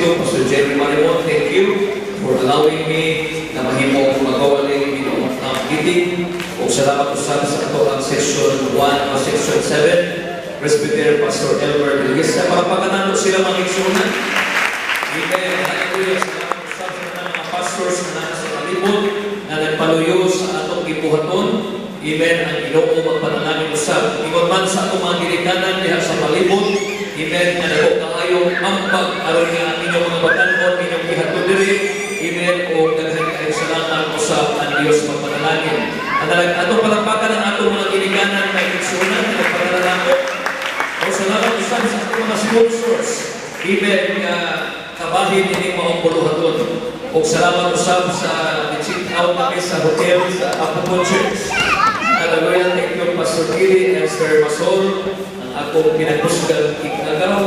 distrito, Pastor Jerry Marimon, thank you for allowing me na mahimo akong magwawali inyong meeting. O salamat usab sa atoang Section 1 o Section 7, Presbyter Pastor Elmer Delgista. Palakpakan nato sila, mga igsuonan. Amen. Hallelujah. Salamat usab sa mga pastors na nasa sa palibot na nagpaluyo sa atong gibuhaton. Amen. Ang Ginoo magpanalangin usab. Ingon man sa atong mga ginikanan diha sa palibot. Amen. Nga dako kaayo ambag aron nga ang inyong mga batan-on inyong gihatod diri. Amen. O daghan kaayo salamat usab, ang Dios magpanalangin. Ang atong palakpakan ang atong mga ginikanan na igsuonan na nagpanalangin. O salamat usab sa atong mga sponsors. Amen. Nga kabahin ining maong buluhaton. O salamat usab sa check out kami sa hotel sa Apopon Church. Hallelujah. Thank you, Pastor Kili and Sir Masol. Ang akong pinakusgang ikagaw.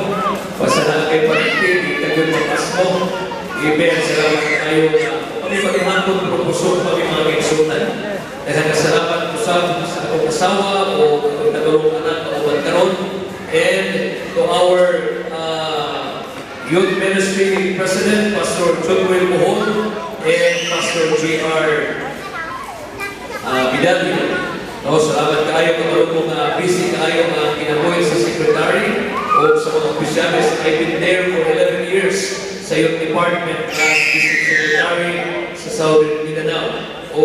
Basta na kay paninti, ikagoy mapasmo. Amen. Salamat kayo na kami paghihapon, pero busog kami, mga kaigsuonan. Dahil salamat usab sa akong asawa o akong katulong anak na uban karon and to our Youth Ministry President, Pastor John Bohol, and Pastor J.R. Vidalio. No, salamat kaayo, kabalo ko nga busy kaayo ang kinabuhi sa secretary o sa mga opisyales. I've been there for 11 years sa Youth Department as District Secretary sa Southern Mindanao. O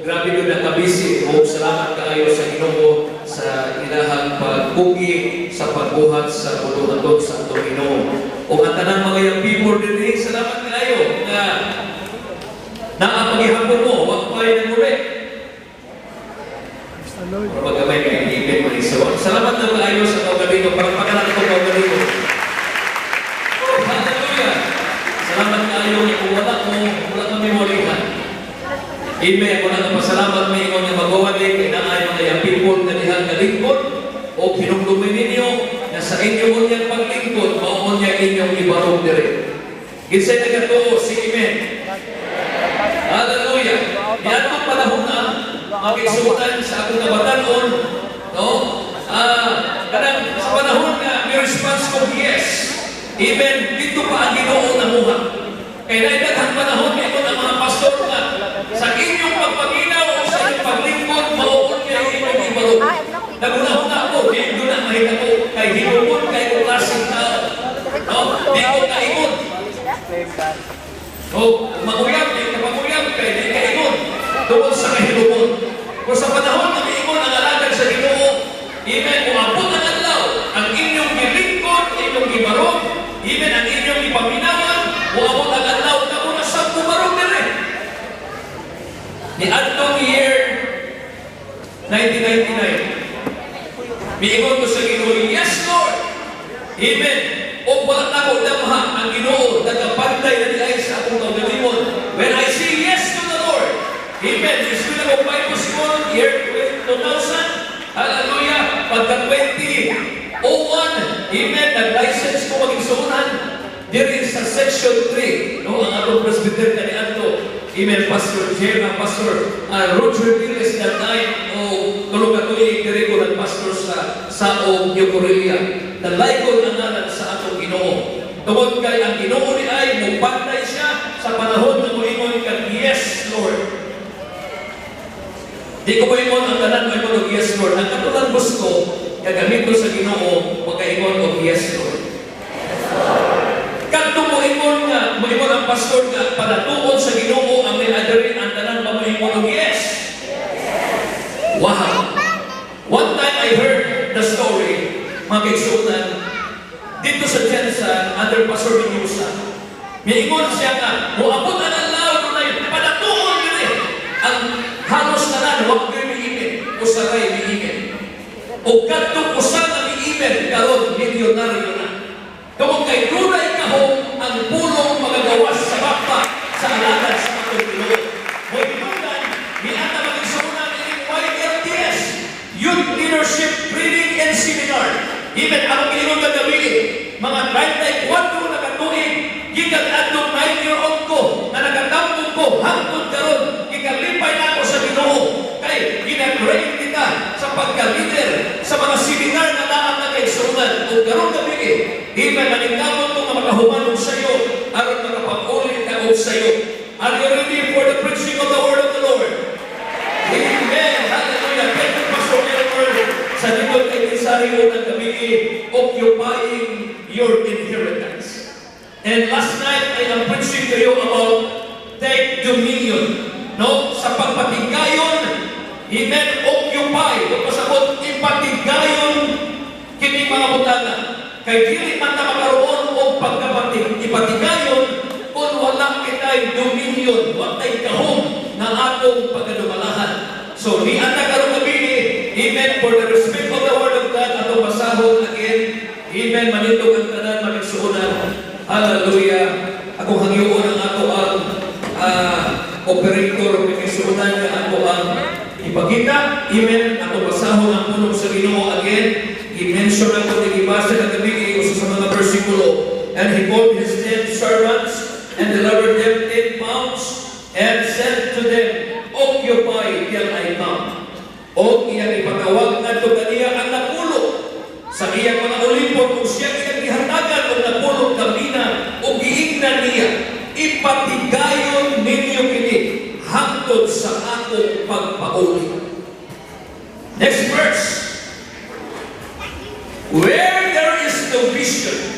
grabe yun na kabisi o salamat kaayo sa Ginoo sa ilahang pagpugi sa pagbuhat sa buluhaton sa atong Ginoo. O ang tanang mga young people dinhi, salamat kaayo nga naa paghihapon mo, wag pa nang uli. Lord. Para magamay kay ibig mga isawan. Salamat na kaayo sa kaugalingon. Palakpakan natin itong kaugalingon. Oh, hallelujah! Salamat kaayo nga kung wala mo, wala kami walihan. Amen. Wala nga pasalamat may ingon nga magwawali kay naay mga young people nga diha nga lingkod o hinumdumin ninyo na sa inyo unyang paglingkod, mao unya inyong ibarog diri. Kinsay nagatuo, si amen. Hallelujah. Niadtong panahon na mga kaigsuonan, sa akong kabatanon, no? Kanang sa panahon nga may response ko yes. Even dito pa ang Ginoo namuha. Kay naay daghang panahon ingon ang mga pastor nga sa inyong pagpaginaw o sa inyong paglingkod, mao unya inyong ibarog. Nagunahon ako, di ko na mahitabo kay hinumon kay ko klaseng tao. No? Di ko kaingon. O, maguyab, di ka maguyab, kay di ka ingon. Tungod sa kahilumon. Kung sa panahon na miingon ang alagad sa Ginoo, amen, muabot ang adlaw, ang inyong gilingkod, inyong gibarog, amen, ang inyong ipaminawan, muabot ang adlaw, kamo na sa bumarog dire. Ni adtong year 1999, miingon ko sa Ginoo, "Yes, Lord." Amen. O wala na ko damha ang Ginoo, nagapantay na diay sa akong kaugalingon. When I say yes to the Lord, amen. Eskwela ko Bible School, year 2000, hallelujah, pagka 2001, amen, nag-license ko, mga kaigsuonan, diri sa Section 3, no, ang atong presbyter kaniadto, amen, Pastor Jera, Pastor Roger Villes that time, o 3 ka tuig diri ko nag-pastor sa Saog, New Corellia. Dalaygon ang ngalan sa atong Ginoo. Tungod kay ang Ginoo ni ay mupantay siya sa panahon nga moingon kag "Yes, Lord." Di ko moingon ang tanan moingon og "Yes, Lord." Ang katulad gusto nga gamito sa Ginoo makaingon og "Yes, Lord." Kadto moingon nga moingon ang pastor nga panatuon sa Ginoo ang niadiri, ang tanan ba moingon og "Yes"? Wow. One time I heard the story, mga kaigsuonan, dito sa GenSan, under Pastor Minyusa. Miingon siya nga, muabot ang adlaw dunay panatuon diri. Ang halos tanan wa gyud mi-amen, usa ray mi-amen. O kadtong usa nga mi-amen karon milyonaryo na. Tungod kay dunay kahong ang pulong magagawas sa bapa sa alagad sa atong Ginoo. Mo'y hinungdan, miata, mga kaigsuonan, ining YLTS, Youth Leadership Training and Seminar. Even akong giingon kagabi, mga 34 na katuig, gikan adtong 9-year-old ko, na nagatambong ko, hangtod karon, gikalipay na ako sa Ginoo. Kay gina-train kita sa pagka-leader sa mga seminar na naa, mga kaigsuonan. Ug karong gabi, even maningkamot ko nga makahuman og sayo. And last night, I am preaching to you about take dominion. No? Sa pagpatigayon, amen, occupy. O pasabot, ipatigayon kini mga butanga. Kay dili man ta makaroon og pagkapatig, ipatigayon kung wala kitay dominion, wa tay gahom nga atong pagkadumalahan. So, ni ata karong gabi, amen, for the respect of the Word of God, atong basahon again, amen, manindog ang tanan, maligsuonan. Hallelujah. Akong hangyoon ang ato ang operator, maligsuonan nga ato ang ipakita. Amen. Atong basahon ang pulong sa Ginoo again. I-mention ako ni gibasa na gabi usa sa mga bersikulo. "And he called his 10 servants and delivered them 10 pounds and said to them, 'Occupy till I come.' Og iyang ipatawag ngadto kaniya ang napulo sa iyang mga ulipon ug siya iyang gihatagan og napulo ka mina ug giingnan niya, 'Ipatigayon ninyo kini hangtod sa akong pagpauli.'" Next verse. "Where there is no vision,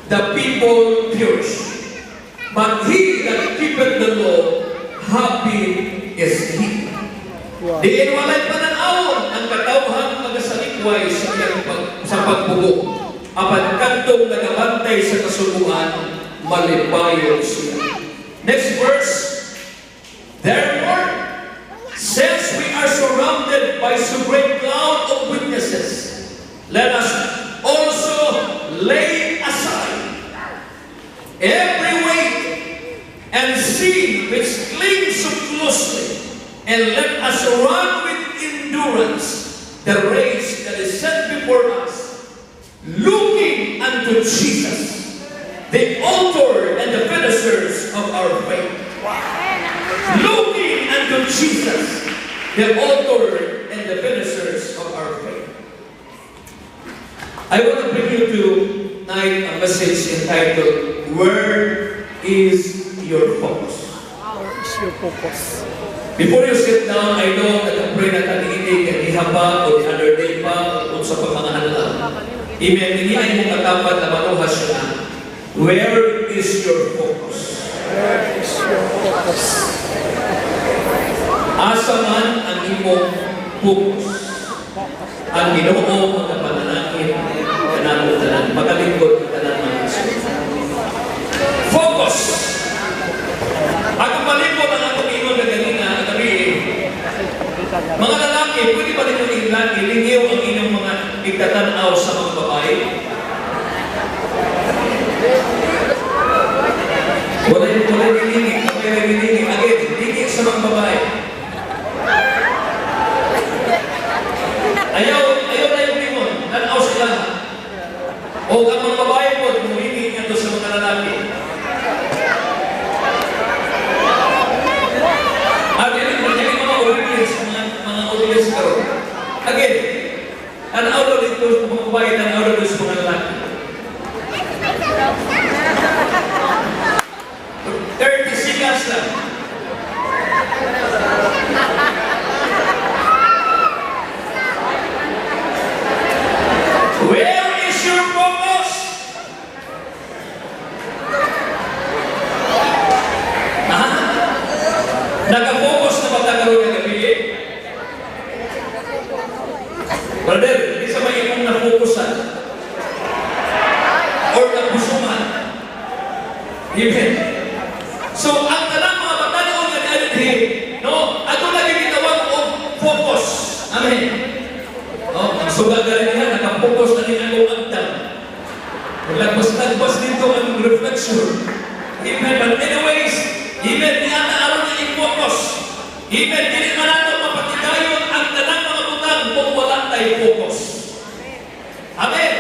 the people perish. But he that keepeth the law, happy is he." Diin walay panan-awon, ang katawhan magasalikway sa iyang sa pagpugong. Apan kadtong nagabantay sa kasuguan, malipayon siya. Next verse. "Therefore, since we are surrounded by so great cloud of witnesses, let us also lay aside every weight and sin which clings so closely, and let us run with endurance the race that is set before us, looking unto Jesus, the author and the finishers of our faith." Looking unto Jesus, the author and the finishers of our faith. I want to bring you tonight a message entitled, "Where is Your Focus?" Where is your focus? Before you sit down, I know that ang pray na kaniini, kaniha pa, o the other day pa, o kung sa pagpangahanla. Amen. Hindi ay mong katapat na manuha siya. Where is your focus? Where is your focus? Asa man ang imong focus? Ang Ginoo ang kapananakit kanatong tanan. Magalingkod ang tanan mga igsoon. Focus! Akong palipot ang atong ingon na ganina, gabi. Mga lalaki, pwede ba ninyo ilingiw ang inyong mga igtatanaw sa mga babae? Wala yung wala nilingi, wala nilingi. Again, lingi sa mga babae. Ayaw, ayaw na yung lingon. Tanaw sila. O ang mga babae po, mulingi nga to sa mga lalaki. At yun, yung mga audience, mga audience karon. Again, tanaw daw dito sa mga babae, tanaw daw dito sa mga lalaki. 30 seconds lang. Where is your focus? Ha? Naka-focus na ba ta karon nga gabi? Brother, di sa may imong na-focusan or napusuman. Amen. So, ang tanang mga batanon nga niadto, no, ato lagi gitawag og focus. Amen. No, ang suga galing niya, naka-focus na din ang agdam. Lagpas-lagpas dito ang reflection. Amen. But anyways, amen, niya na aron nga i-focus. Amen. Dili man nato mapatigayon ang tanang mga butang kung wala tay focus. Amen.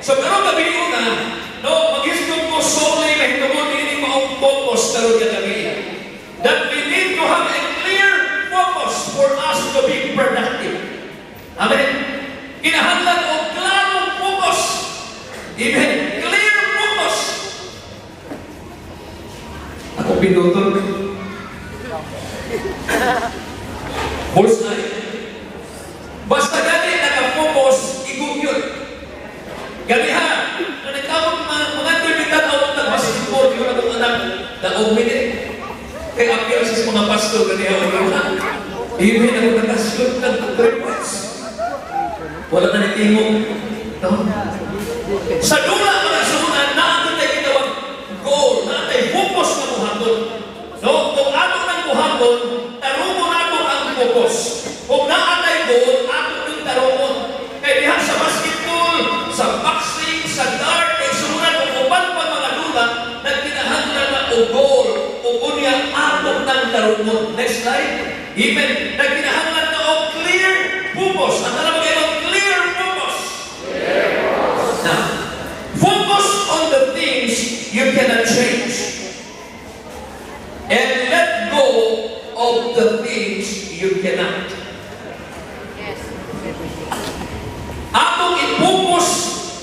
So karon gabi una, no, maghisgot ko solely mahitungod niini maong focus karon nga gabi. That we need to have a clear focus for us to be productive. Amen. Kinahanglan og klarong focus. Amen. Clear focus. Ako pinutol. Bullseye. Basta gani naka-focus, igong yun. Gani ha, na nagkamot mga mga termitan o nagbasa Daog mi ni. Kay apil sa mga pastor ganiha o luna. Even ang nakasulod ng 3 points. Wala na nitingog. No? Sa dula, mga igsuonan, naa tay gitawag goal, naa tay focus nga buhaton. No? Kung ato nang buhaton, tarungon nato ang focus. Kung naa tay goal, ato ning tarungon. Kay diha sa basketball, sa boxing, sa dart, igsuonan, ug uban pa mga dula, nagkinahanglan na og goal, ug unya ato nang tarungon. Next slide. Amen. Nagkinahanglan na og clear focus. Ang alam mo clear focus. Now, focus on the things you cannot change. And let go of the things you cannot. Atong i-focus,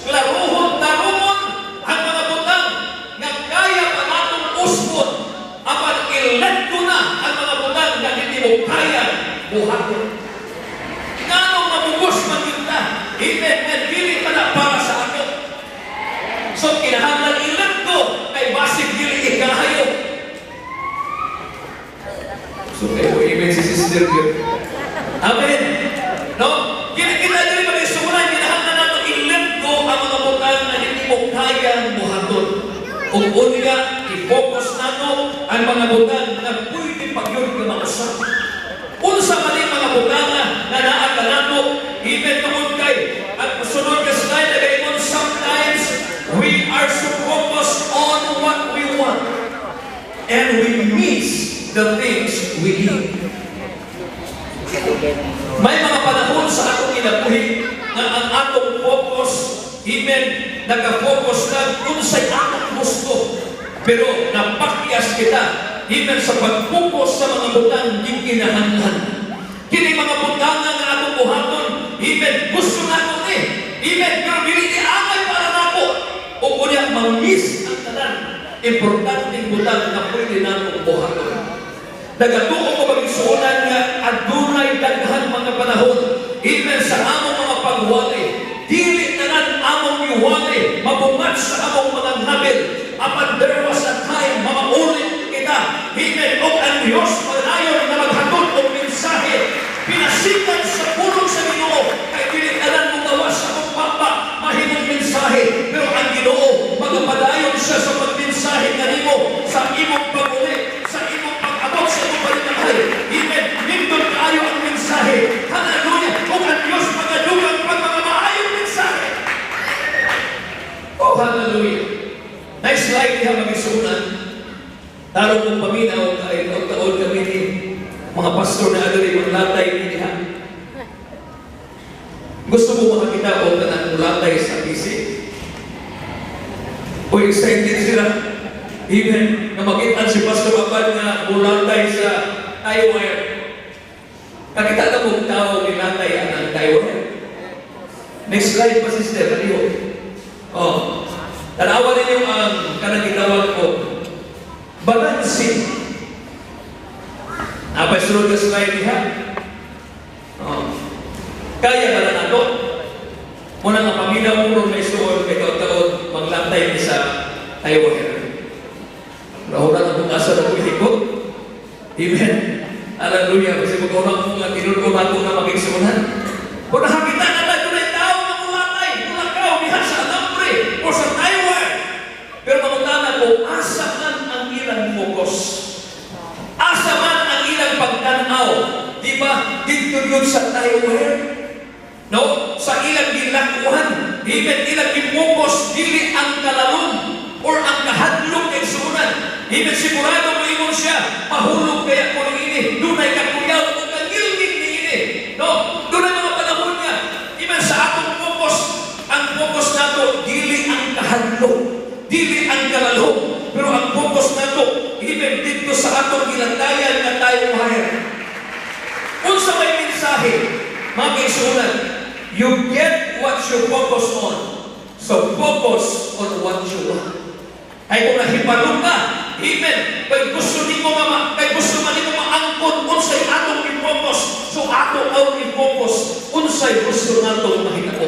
klaruhon, tarungon ang mga butang nga kaya pa natong usbon. Apan i-let go na ang mga butang nga hindi mo kaya buhaton. Nganong mamugos man yun ta? Amen. Nga dili pa na para sa ato. So, kinahanglan i-let go kay basig dili ikahayo. So, kayo, amen si Sister yun. Amen. No? Kini kita dili mga igsuonan, kinahanglan nato i-let go ang mga butang nga hindi mo kayang buhaton. Ug unya, i-focus nato ang mga butang nga pwede pa gyud nga mausap. Unsa man ni mga butang nga naa ka nato, even tungod kay at sunod ka slide nagaingon, sometimes we are so focused on what we want and we miss the things we need. May mga panahon sa atong kinabuhi nga ang atong focus, even naka-focus lang unsay atong gusto. Pero napakyas kita, even sa pag-focus sa mga butang gikinahanglan. Kini mga butang nga atong buhaton, even gusto nato ni, even pero dili ni angay para nako. Ug unya ma-miss ang tanan importanteng butang nga pwede natong buhaton. Nagatuo ko, mga igsuonan, nga adunay daghan mga panahon, even sa among mga pagwali, dili tanan among iwali mabungat sa among mga ngabil. Apan there was a time mamaulit kita, even og ang Dios padayon na maghatod og mensahe pinasikan sa pulong sa Ginoo, kay dili tanan mo gawas sa among papa mahimong mensahe, pero ang Ginoo magapadayon siya sa pagmensahe kanimo sa imong pag-uli, sa imong pag-abot sa imong panimalay. Amen. Nindot kaayo ang mensahe. Hallelujah. Ug ang Dios magadugang pag mga maayong mensahe. Oh, hallelujah. Next slide diha, mga igsuonan. Tarong kong paminaw kay taon-taon kami ni mga pastor na adali maglatay ni diha. Gusto mo makakita o kanang latay sa PC? O excited sila. Even nga makita si Pastor Abad nga mulatay sa tie wire. Kakita na mong tao nilatay ang tie wire. Next slide pa, sister. Aliho. Oh. Tanawan ninyo ang kanang gitawag ko balancing. Apay sunod ka slide diha. Oh. Kaya ba na nato? Muna nga paminaw mo ron may suod kay taon-taon maglatay ni sa tie wire. Rahura na kung asa na ko ihikot. Amen. Hallelujah. Kasi mag-una ko nga tinuod nato na magigsuonan. Kung nakakita na tayo na tao nga mulatay, mulakaw, diha sa alambre o sa tie wire. Pero mangutana ko, asa man ang ilang focus? Asa man ang ilang pagtanaw? Di ba? Dito yun sa tie wire. No? Sa ilang gilakwan, even ilang gipocus, dili ang kalalom or ang kahadlok kay igsuonan. Even sigurado mo ingon siya, mahulog kaya ko ini, dunay kakuyaw o kangilgig ni ini. No? Dunay mga panahon nga, even sa atong focus, ang focus nato, dili ang kahadlok, dili ang kalalom, pero ang focus nato, even dito sa atong gilatayan nga tie wire. Unsa may mensahe, mga kaigsuonan, you get what you focus on. So focus on what you want. Ay kung nahibalo ka, even, kay gusto nimo nga kay gusto man nimo maangkon unsay atong i-focus, so ato ang i-focus unsay gusto natong mahitabo.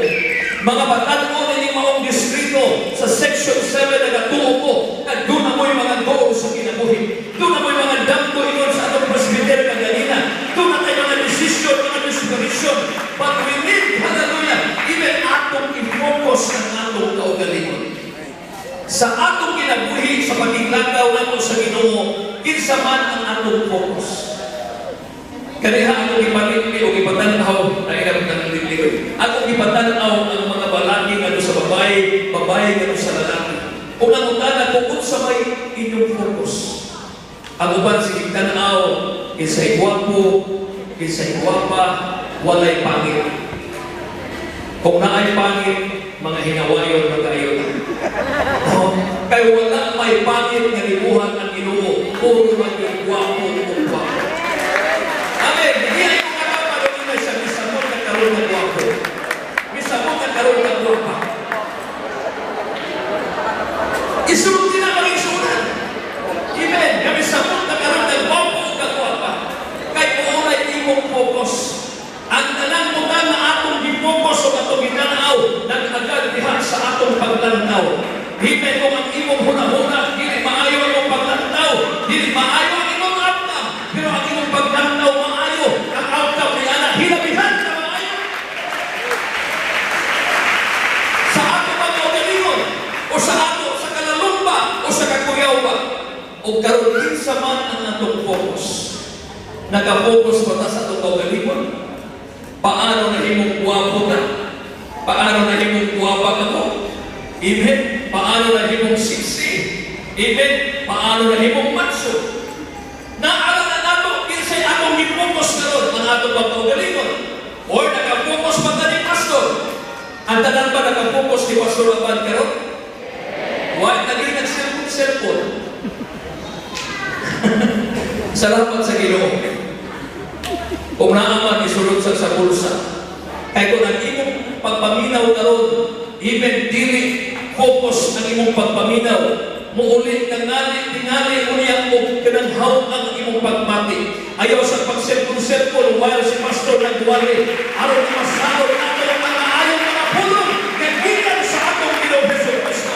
Mga batan-on ini maong distrito sa Section 7, nagatuo ko, nagduna mo'y mga goal sa kinabuhi. paglakaw nato sa Ginoo, kinsa man ang atong focus. Kaniha akong ipalit o ipatanaw na ilang nang liloy. Akong ipatanaw ang mga balaki ngadto sa babae, babae ngadto sa lalaki. Kung nangutana kung unsa may inyong focus. Ang uban sige tanaw, kinsay gwapo, kinsay gwapa, walay pangit. Kung naay pangit, mga hinawayon na kayo na. Oh, kay wala may pangit nga gibuhat ang Ginoo, puro man yung gwapo o gwapo. Amen. Hindi ay kung nakapanood na siya, misamot na karon ng gwapo. Misamot na karon ng gwapa. Isulod din ang mga isunan. Amen. Nga misamot na karon ng gwapo o kagwapa. Kay mao'y imong focus. Ang tanang butang na atong gi-focus o atong gitanaw, nag-agad diha sa atong paglantaw. Amen. Kung ang imong hunahuna, dili maayo ang imong paglantaw, dili maayo ang imong outcome, pero ang imong paglantaw maayo, ang outcome ni ana hilabihan na maayo. Sa ato mga kaugalingon, o sa ato sa kalalumba, o sa kakuyaw ba, o karon kinsa man ang atong focus. Naka-focus ba ta sa atong kaugalingon? Paano na himong guwapo ta? Paano na himong guwapa ka mo? Amen? Paano na himong sexy? Amen? Paano na himong macho? Naala na nato kinsay atong gi-focus karon ang atong pagkaugalingon. Or naka-focus pa ta ni pastor? Ang tanan ba naka-focus ni Pastor Abad karon? Why lagi nag-cellphone cellphone? Salamat sa Ginoo. Kung naa man isulod sa bulsa. Kay kung ang imong pagpaminaw karon, even dili focus ang imong pagpaminaw, muuli tingali tingali mo niya og kanang hawak ang imong pagmati. Ayaw sa pag-cellphone-cellphone while si pastor nagwali aron masalot nato ang mga ayong mga pulong nga gikan sa atong Ginoong Hesus Kristo.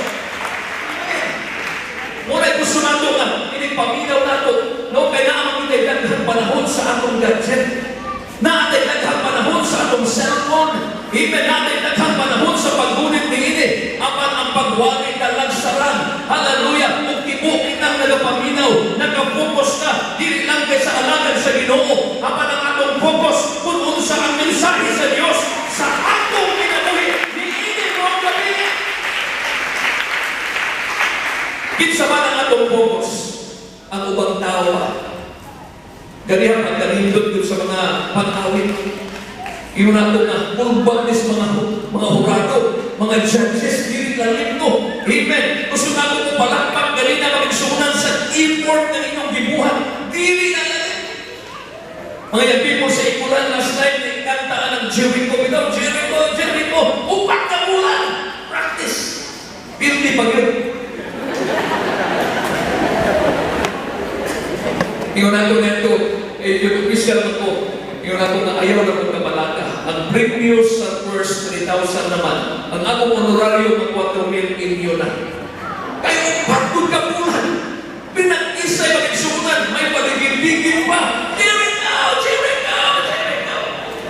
Muna gusto nato nga ini paminaw nato, no, kay naa man kitay daghang panahon sa atong gadget. Naa tay daghang panahon sa atong cellphone. Even naa tay daghang panahon sa paggunit niini. Apan ang pagwali talagsaran. Hallelujah. Ug tibuok kitang nagapaminaw, naka-focus ka dili lang kay sa alagad sa Ginoo. Apan ang atong focus kung unsa ang mensahe sa Dios sa atong kinabuhi niini maong gabi. Kinsa man ang atong focus? Ang ubang tao ba? Ganiha pagkanindot yun sa mga pag-awit. Ingon nato nga, kulbag ni sa mga hurado, mga judges, dili lalim no. Amen. Gusto nato mo palakpak ganina magigsunan sa effort ng inyong gibuhat. Dili na lalim. Mga young people sa Ikulan last night, kantaan ng Jericho. Bitaw, Jericho, Jericho, upat ka bulan. Practice. Pildi pag yun. Ingon nato nito, eh, yung official na ko, ingon nato nga ayaw na kong kabalaka. Ang premyo sa first 3,000 naman, ang akong honorarium ng 4,000 inyo na. Kaya upat kong ka bulan, pinag-isay magigsunan, may paligid-ligid pa. Jericho, Jericho, Jericho.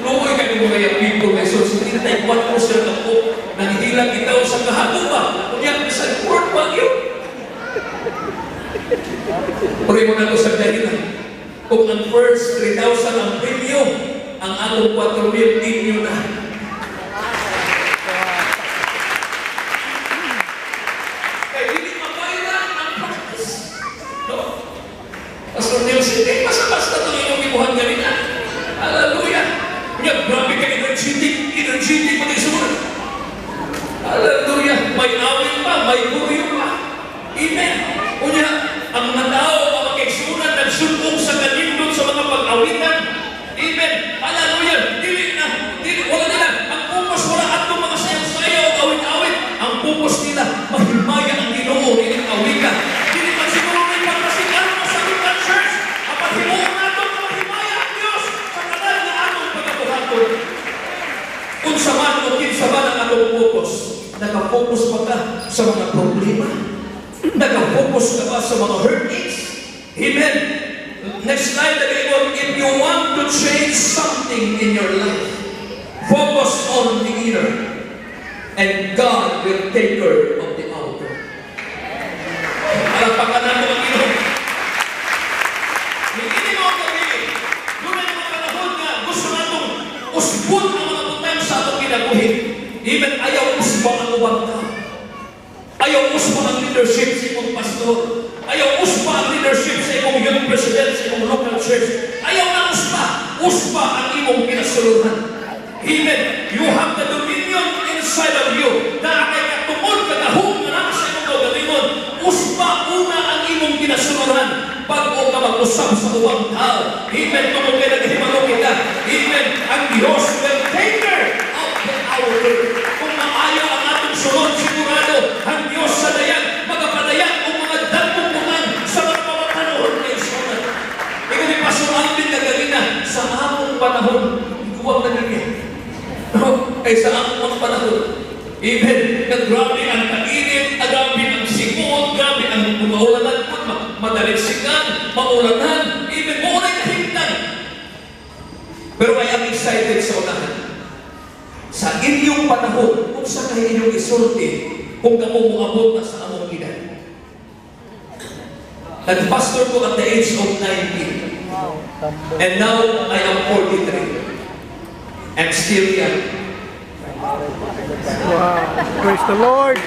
Luoy kayo mga young people, may so, hindi na tayo 4 sila ka po, nanghilang itaw sa kahago ba? Kunya, bisan court ba yun? Pero mo na sa dahilan. Kung ang first 3,000 ang premyo, ang atong 4,000 inyo na. Kaya hindi mabayaran ang practice. No? Pastor Nielsen, eh, basta-basta itong inyong gibuhat ganina. Hallelujah! Nya, grabe ka energetic, energetic pag isumunod. Hallelujah! May awit pa, may buryo pa. Amen! Unya, ang mga tao, ang makigsunan, nagsulong sa kanindot sa mga pag-awitan. Amen! Hallelujah! Dili na, dili, wala nila. Ang focus, wala atong mga sayaw-sayaw, awit-awit. Ang focus nila, mahimaya ang Ginoo, ining awitan. Dili man siguro rin pagkasikan sa local church, apan himuon nato nga mahimaya ang Dios sa tanan nga atong pagabuhaton. Unsa man o kinsa man ang atong focus, naka-focus ba ka sa mga problema? Naka-focus ka ba sa mga heartaches? Amen. Next slide, again, if you want to change something in your life, focus on the inner, and God will take care of the outer. Palakpakan natin. president sa imong local church. Ayaw na usba. Usba ang imong kinasuluran. Amen. You have the dominion inside of you. Na kay katungod kagahom nga naa sa imong kaugalingon. Usba una ang imong kinasuluran bago ka mag-usab sa ubang tao. Amen. Tungod kay naghimalo kita. Amen. Ang Diyos will take care of the outer. Kung maayo ang atong sulod, sigurado ang Diyos sa dayag, magapadayag og mga dagkong butang sa mga pamatanon kay Sunan. Ingon ni Pastor Alvin kaganina, sa among panahon, iguwang na niya. No? Kay sa among mga panahon, even, na grabe ang kainit, grabe ang sikot, grabe ang maulanan, madaliksikan, maulanan, even mao na kahimtang. Pero I am excited sa unahan. Sa inyong panahon, kung sa kay inyong isulti, kung kamo moabot na sa among edad. Nag-pastor ko at the age of 19. And now, I am 43. I'm still young. Wow. Praise the Lord.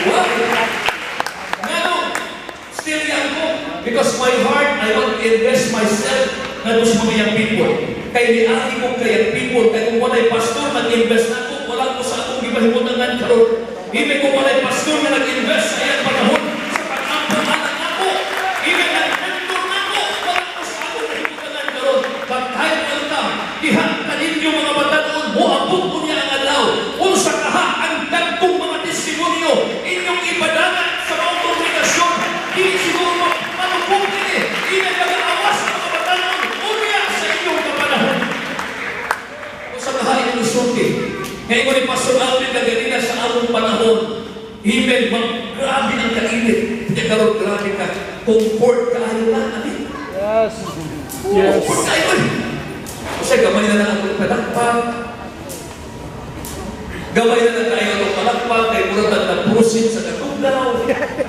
Why? Ngano, still young ko. Because my heart, I want to invest myself na sa mga young people. Kay niagi ko kay young people, kay kung walay pastor, nag-invest na ako, wala ko sa akong gipahimutangan karon. Even kung walay pastor na nag-invest sa iyang panahon, sa pag-ampo anak ako, even nag-mentor na ako, wala ko sa akong nahimutangan karon. But time will come, diha kaninyo mga batanon, moabot ko niya ang adlaw. Unsa kaha ang dagkong mga testimonyo inyong ipadangan sa mga kongregasyon. Dili siguro malupong kini. Even mag-aawas ang mga batanon, unya sa inyong kapanahon. Unsa kaha inyong isulti? Ngayon ni Pastor Alvin na ganina sa among panahon, even grabe ang kainit. Hindi karon grabe ka. Comfort kaayo na. Amen. Yes. Comfort kaayo eh. Kasi gamay na lang atong palakpak. Gamay na lang tayo atong palakpak kay murag na-proceed sa katugnaw.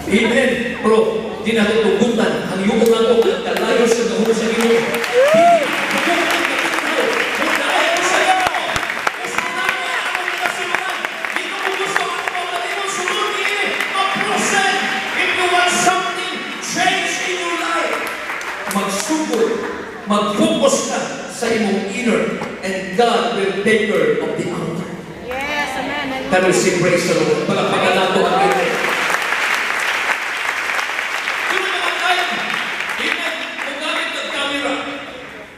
Amen. Pero di na ito tugutan. Ang yuko na ito, ang kalayo sa gahom sa Ginoo. Di tugutan katugnaw. Kung dahil sa iyo, gusto na mo ang among kasimulan. Di ko gusto ang among kaugalingon. Sunod niini, ma-proceed. If you want something change in your life, magsugod, mag-focus ka sa imong inner, and God will take care of the outer. Yes, amen. Can we say praise the Lord? Palakpakan nato ang Ginoo. Sino mga time? Amen. Kung gamit ng camera.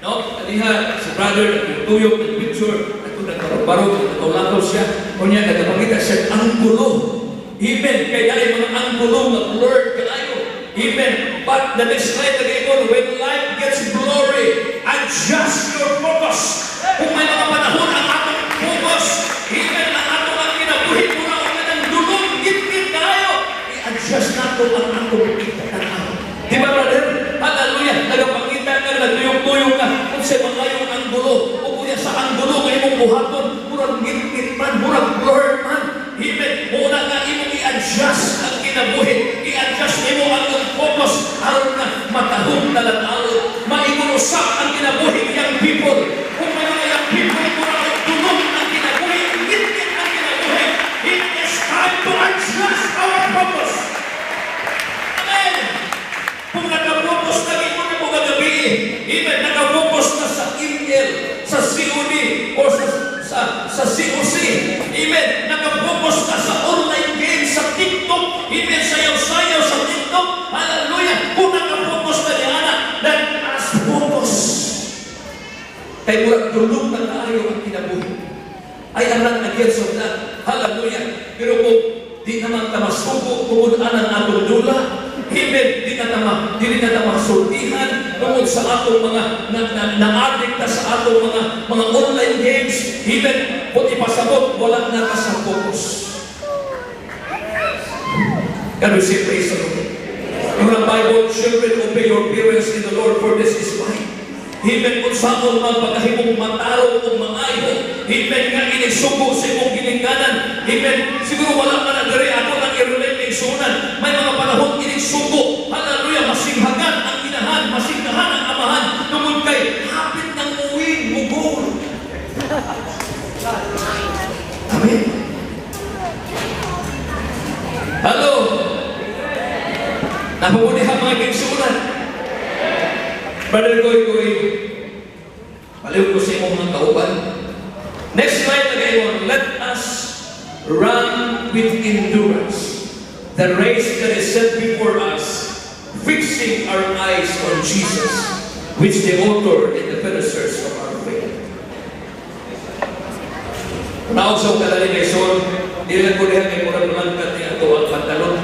No? Kaniha, si brother, nagtuyok, nagpicture, nagbarog, nagtulakaw siya. Kunya, nagpakita siya, anggulo. Amen. Kaya ay mga anggulo, mag-blurred kaayo. Amen. But the next slide, nag when life gets blurry, adjust your focus. Kung may mga panahon ang atong focus, even ang atong ang kinabuhi, mura og ng dulong, gitgit tayo. I-adjust nato ang atong ikatanaw. Di ba, brother? Hallelujah. Nagapangita ka, nagtuyok-tuyok ka. Kung sa mga anggulo, o kuya sa anggulo nga imong buhaton, murag ngit man, murag blurred man. Amen. Muna nga imong i-adjust ang kinabuhi. I-adjust nimo ang imong focus aron nga matahong na lang. Maingon usab ang kinabuhi young people. Kung may mga young people mura og dulong ang kinabuhi, ngit ang kinabuhi. It is time to adjust our focus. Amen. Kung naka-focus na mo na mo kagabi, even naka-focus na sa ML, sa COD, o sa COC, even naka-focus na sa online games, sa TikTok, even sayaw-sayaw sa TikTok, hallelujah, kung naka-focus na niya, let us focus. Kay murag dulong na kaayo ang kinabuhi. I am not against of that. Hallelujah. Pero kung di naman ta masugo tungod anang atong dula, even di na ta masultihan tungod sa atong mga na, na, na-addict ta sa atong mga online games, even kung ipasabot, wala na ka sa focus. Can we say praise the Lord? Yung ang Bible, "Children, obey your parents in the Lord, for this is right." Even kung saan man pagkahimong matarong o maayo, even nga inigsugo sa imong ginikanan, even siguro wala ka na diri, ako nang i-relate igsunan, may mga panahon inigsugo, hallelujah, masinghagan ang inahan, masinghagan ang amahan, tungod kay hapit ng uwing, mugol. Amen. Hello? Napamuniha mga igsunan. Brother Goy Goy, baliw ko sa imong mga kauban. Next slide na kayo, let us run with endurance the race that is set before us, fixing our eyes on Jesus, which the author and the finishers of our faith. Naog sa kadali kay Sol, dili lang ko diha kay murag malangkat ni ato ang pantalon.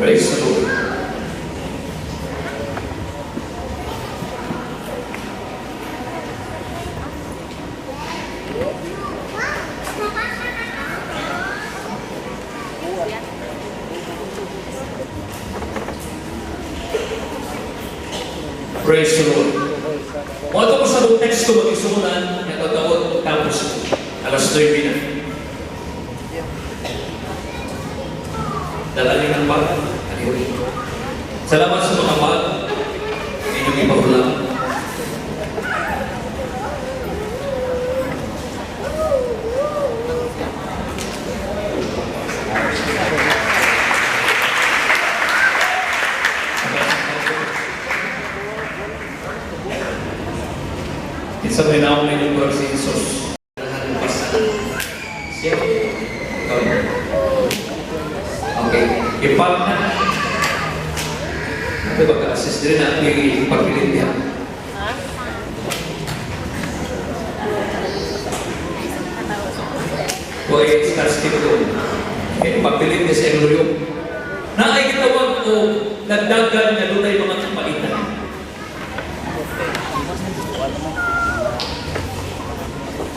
Praise the Lord. Praise the Lord. Mo ko sa atong teksto mag-isunan, nga tataon tapos alas 9 na. Dala niyo ng bag. Anyway. Salamat sa mga bag. Inyong ipahulam. Kinsa may naong ninyong murag si Jesus. Siya. Ikaw. Okay. Ipag na. Ito ba ka-assist din na ang pagpilit niya? Kuya, start skip doon. Okay, pagpilit niya sa Emilio. Na ay gitawag o nagdagan nga dunay mga kapaitan.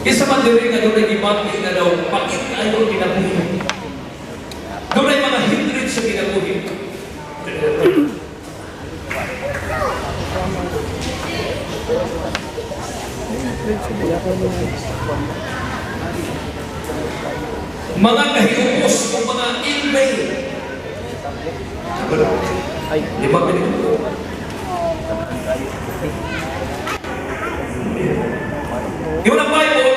Isa man diri nga dunay gibati nga daw pait kaayo ang kinabuhi. Dunay mga hatred sa kinabuhi. Mga kahiupos o mga inlay. Di ba pinito? Yung ang Bible,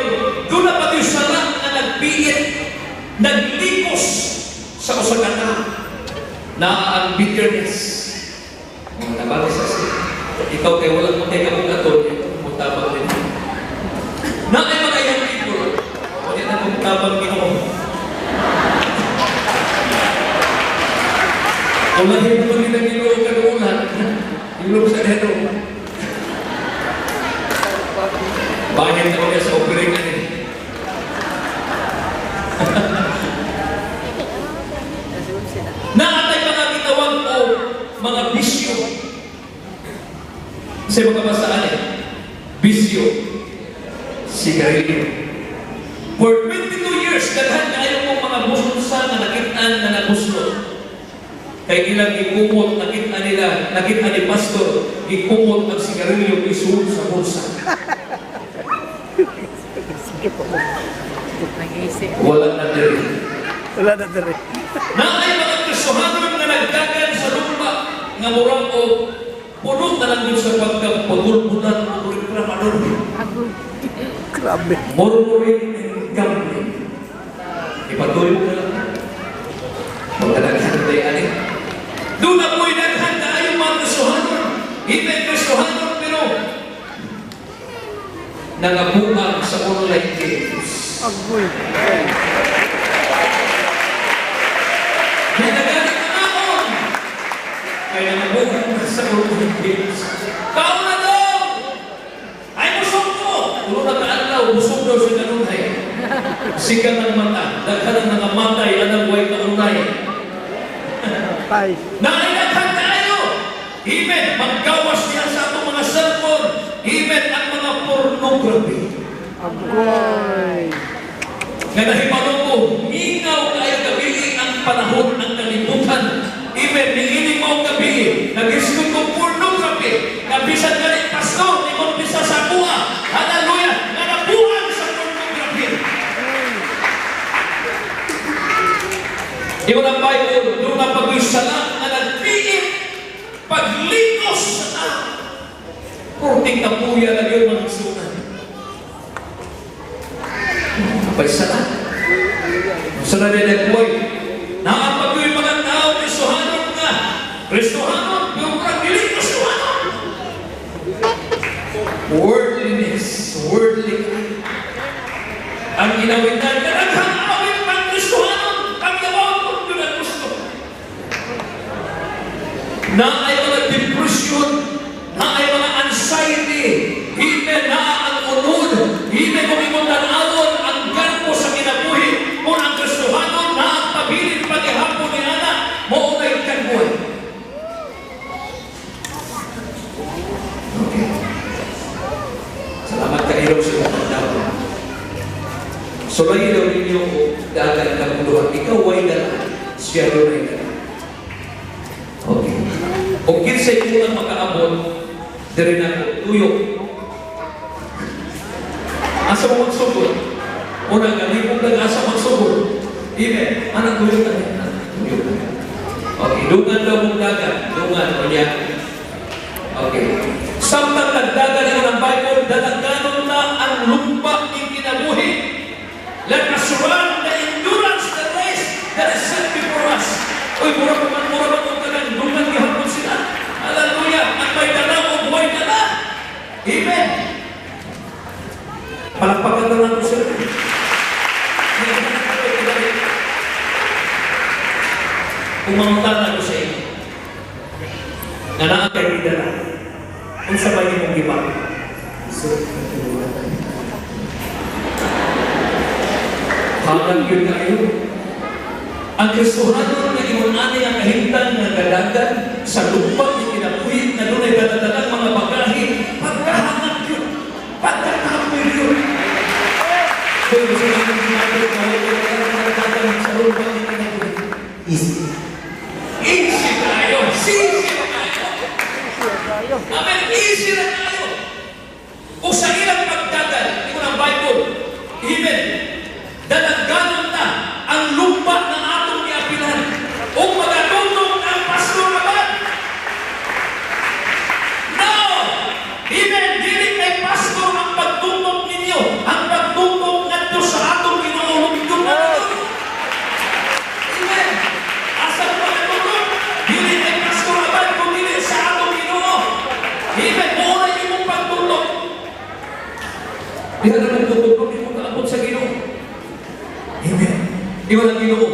doon na pati yung sala nga nagbiit, naglikos sa usa ka tawo na ang bitterness. Mga nabali sa siya. Ikaw kay walang mo kay kabugaton, mutabang din. Na ay mga young people, wala na kong tabang Ginoo. Ulahin mo nila Ginoo kanuulan. Ilog sa dero. Bakit ako niya sa offering ani? Naatay mga gitawag o mga bisyo. Sa mga basaan eh, bisyo, sigarilyo. For 22 years, daghan kaayo kong mga bulsa nga nakitaan nga nabuslot. Kay ilang gikumot, nakita nila, nakita ni Pastor, gikumot ang sigarilyo isuod sa bulsa. Nag-isip. Wala na diri. Wala na diri. Naay mga Kristohanon nga nagdagan sa lumba nga murag o puno na lang yun sa pagkapagulbulan o reklamador. Agol. Grabe. Murmuring and gambling. Ipatuloy mo na lang. Magdalaghan na tayo, ani. Doon na po'y daghan na ayaw mga Kristohanon. Even Kristohanon, pero nangabuang sa online games. Agoy. May nagalit na naon. Kaya nangabuang sa online games. Tao na daw! Ay, busog ko! Tulo na kaadlaw, busog daw siya kanunay. Siga ng mata, daghan ang nangamatay, anang way kaunay. Tay. Nainaghan tayo! Even, maggawas niya sa atong mga cellphone. Even ang mga pornography. Agoy. Nga nahibalo ko, mingaw kayo gabi ang panahon ng kalibutan. Even, niining mo ang gabi, nag-isgot ko pornography. Nga bisan ka ni pastor, ni kumpisa sa kuha. Hallelujah! Nga nabuhan sa pornography. Yung ang Bible, doon na pag-usala nga nagpiit, paglikos sa tao. Kunting kapuya lang yun, mga igsuonan. Apay sala. Sa na nagbuhay. Naa pa yung mga tao, Kristohanon nga. Kristohanon, yung mga dili Kristohanon. Worldliness, worldly. Ang ginawitan, kadaghang awit pang Kristohanon, ang gawang kung yun ang gusto. Naay mga depression, naay mga anxiety, even naa ang unod, even kung imong tan-awon ang garbo sa kinabuhi, kung ang Kristohanon na ang pabilin paghihapon ni ana, mao na'y kanbuhay. Okay. Salamat kayo sa mga tao. Sulay daw ninyo og dagan kamong. Ikaw way dala, siya dunay dala. Okay. O kinsay unang makaabot, diri na ko, tuyok. Asa mo magsugod? Una, galipong nag-asa magsugod. Amen. Anak, tuyok na. Anak, tuyok na. Okay, dungan daw mong dagan. Dungan, o niya. Okay. Samtang nagdagan ako ng Bible, dalaganon na ang lumba ng kinabuhi. Let us run the endurance, the race that is set before us. Uy, mura man kung tanan, dungan gihapon sila. Hallelujah! Ang may dala o buhay dala. Amen. Palakpakan na natin sila. Kung mangutana ko sa inyo, nga naa kay dala, unsa ba imong giba? Isip na tinuwatan. Hagan yun kayo. Ang Kristohanon nga ingon ani ang kahimtang nga gadagan sa lupa ni kinabuhi nga dunay daladalang mga bagahe, pagkahangat yun, pagkatapoy yun. Kung gusto namin ginagawa na wala dagan sa lupa ni kinabuhi. Easy. Easy tayo! Easy tayo! Amen! Easy na tayo! Kung sa ilang pagdagan, ingon ang Bible, even, dalaganon na ang lumba ng atong giapilan o magatutong ang pastor naman. No! Even, dili kay pastor ang pagtutok ninyo. Ang pagtutok ngadto sa atong Ginoo lugdong na. Amen! Asa mo pagtutok? Dili kay pastor aban kung dili sa atong Ginoo. Amen! Mao na imong pagtutok. Diha na pagtutok, di mo kaabot sa Ginoo. Amen. Ingon ang Ginoo,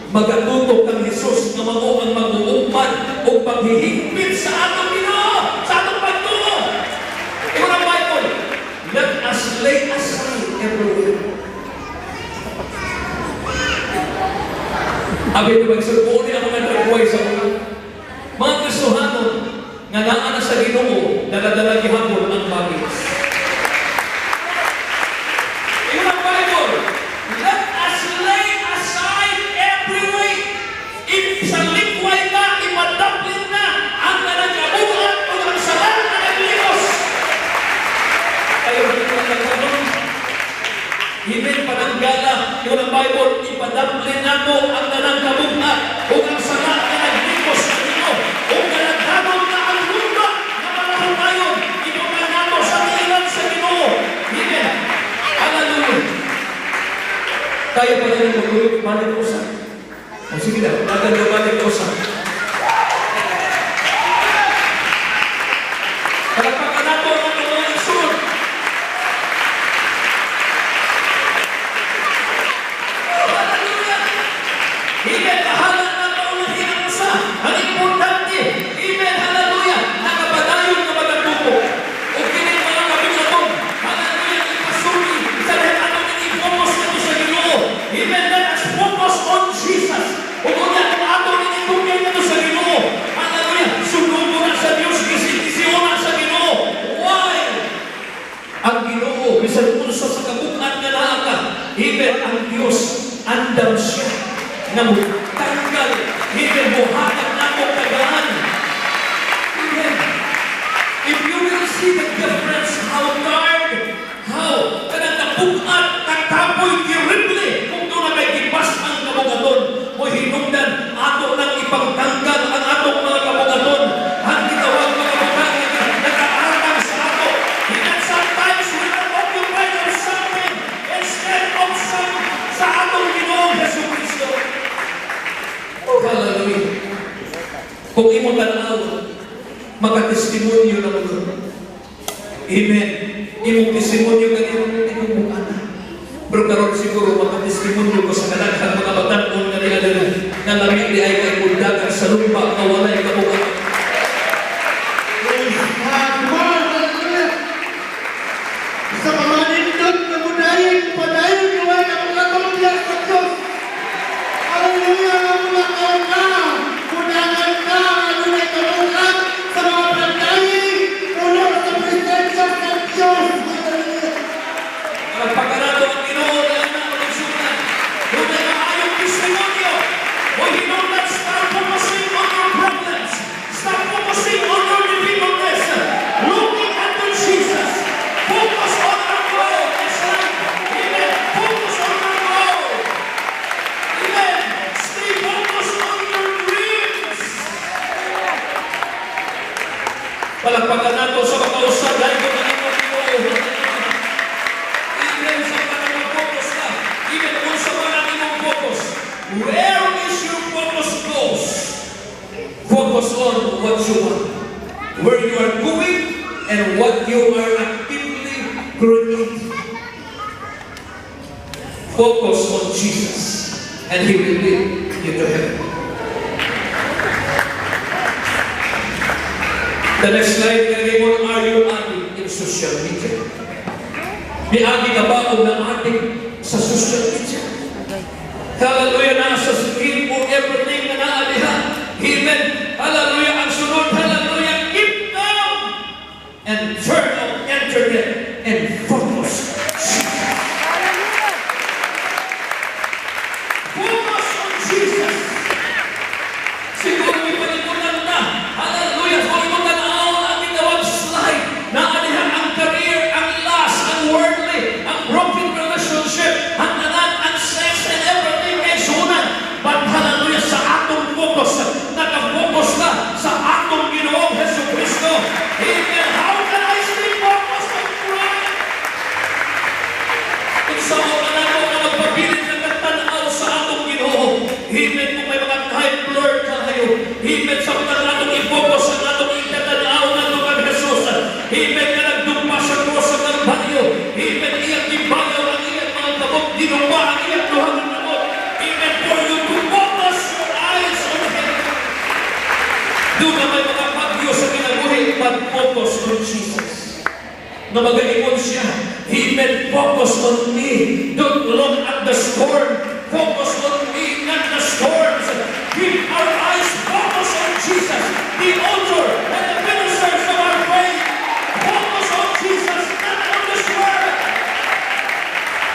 magatutok kang Jesus nga mao ang mag-uugman o paghihigpit sa atong Ginoo, sa atong pagtuo. Ingon ang Bible, let us lay aside every weight. Abi ni magsulbo ni ang mga nagbuhay sa una. Mga Kristohanon nga naa na sa Ginoo, dala-dala gihapon ang baggage. Ingon ang Bible, let us lay aside every weight. If sa likway na, imadaplin na ang kanang kabuhat o ang sala nga naglikos. Kayo ba ito ang nagtanong? Even pananggala, ingon ang Bible, ipadaplin nato ang kanang kabuhat o ang sala nga naglikos sa Ginoo o kanang na ang lumba nga panahon tayo, ibutang nato sa tiilan sa Ginoo. Amen. Hallelujah. Kaya pa rin magulog, balik ko sa. O sige na, maganda balik ko sa. Palakpakan nato ang mga igsoon. Oh, hallelujah! Amen. Bahala na paulahin ang usa. Ang importante, amen, hallelujah, nakapadayon nga magatuto. O kini mga kabinaton, hallelujah, ipasuli sa lahat atong i-focus nato sa Ginoo. Amen, let us focus on Jesus. Ug unya kung ato ning itugyan nato sa Ginoo, hallelujah, sunugo na sa Dios, kisi-kisi na sa Ginoo. Why? Ang Ginoo bisan unsa sa kabukat nga naa ka, even ang Dios andam siya nga motanggal, even mohatag nako tagaan. Amen. If you will see the difference, how tired, how kanang kabukat, katapoy, terrible, kung doon na kay gibas ang kabugaton, mo hinungdan, ato nang ipangtanggal ang atong mga kabugaton, ang gitawag mga butang nga nakaatang sa ato. Magtestimonyo na mo doon. Amen. Imong testimonyo ganito, imong mukha. Pero karon siguro makatestimonyo ko sa kadaghang mga batan-on nga nila diri nga lami di ay kay kundagan sa lumba nga walay kabugat. Praise God. Come on, hallelujah. Sa mga nindot na mudayon, padayon, gawa ng mga tumbiyak sa Diyos. Hallelujah, ang mga ka, kudangan ka, adunay kabugat sa mga pagdaing, puno sa presensya sa Diyos. Hallelujah. Palakpakan nato ang Ginoo na ana magsunan. Dunay maayong testimonyo. O hinungdan, stop focusing on your problems. Stop focusing on your difficulties. Looking unto Jesus. Focus on our goal. Next slide. Amen. Focus on our goal. Amen. Stay focused on your dreams. Palakpakan nato sa makausad dahil kung ang imong Ginoo. Even sa kanang mag-focus ka, even kung sa mga imong focus, where is your focus goes? Focus on what you want, where you are going, and what you are actively creating. Focus on Jesus, and He will lead you to heaven. The next slide, nilagay mo, are you addict in social media? Miagi ka ba o na-addict sa social media? Hallelujah, nasa screen mo everything na naa diha. Amen. Hallelujah, ang sunod, hallelujah, keep down and turn off internet and focus Jesus. Focus on Jesus. Siguro ipalimutan na. Hallelujah. Kung imong tan-awon ang gitawag slide, naa diha ang career, ang lust, ang worldly, ang broken relationship, ang tanan, ang sex and everything kay sunan. But hallelujah, sa atong focus, naka-focus na sa atong Ginoong Hesus Kristo. Amen. How can I stay focused on Christ? Unsa mo ka nako nga magpabilin ng tanaw sa atong Ginoo. Amen, kung may mga time blur kayo. Amen, sa mga atong i-focus ang atong ikatanaw ngadto kang Jesus. Amen, nga nagdumpa sa krus sa Kalbaryo. Amen, iyang gibayaw ang iyang mga kamot, dinumpa ang iyang duha ka kamot. Amen, for you to focus your eyes on Him. Doon na may mga bagyo sa kinabuhi, but focus on Jesus na magaingon siya, "Amen, focus on me. Don't look at the storm. Focus on me, not the storms." Keep our eyes focused on Jesus, the author and the finisher of our faith. Focus on Jesus, not on this world.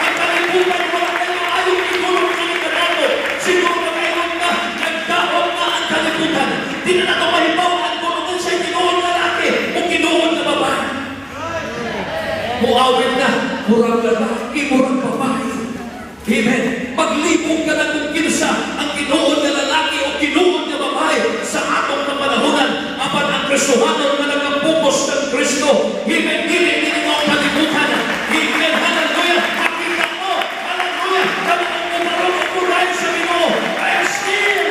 Ang kalibutan, wala kayo ayong itulong kini kanato. Siguro na kayo na, nagdaot na ang kalibutan. Di na nato mahibaw ang kung sa tinuod nga lalaki o tinuod nga babae. Muawit na, murag lalaki, murag babae. Amen. Maglibog ka na kung kinsa ang tinuod nga lalaki o tinuod nga babae sa atong kapanahunan. Apan ang Kristohanon nga nagka-focus ng Kristo. Amen. Dili dili mo ang kalibutan. Amen. Hallelujah. Makita mo. Hallelujah. Kamo ang umarong upuray sa Ginoo. I am still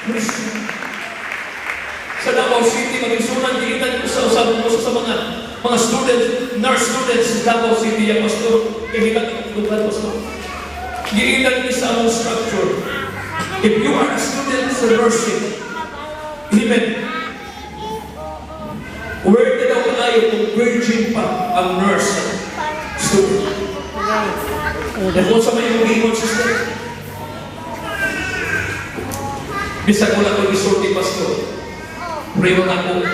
Christian. Sa Davao City, magigsunan, giitan ko sa usab ko sa mga students, nurse students sa Davao City, yung pastor, kahita ng pastor. Giitan ni sa among structure. If you are a student sa nursing, amen, where ka daw kaayo kung virgin pa ang nurse student? Kung sa may imong giingon, sister, bisag wala ko gisulti, pastor, pray mo ako,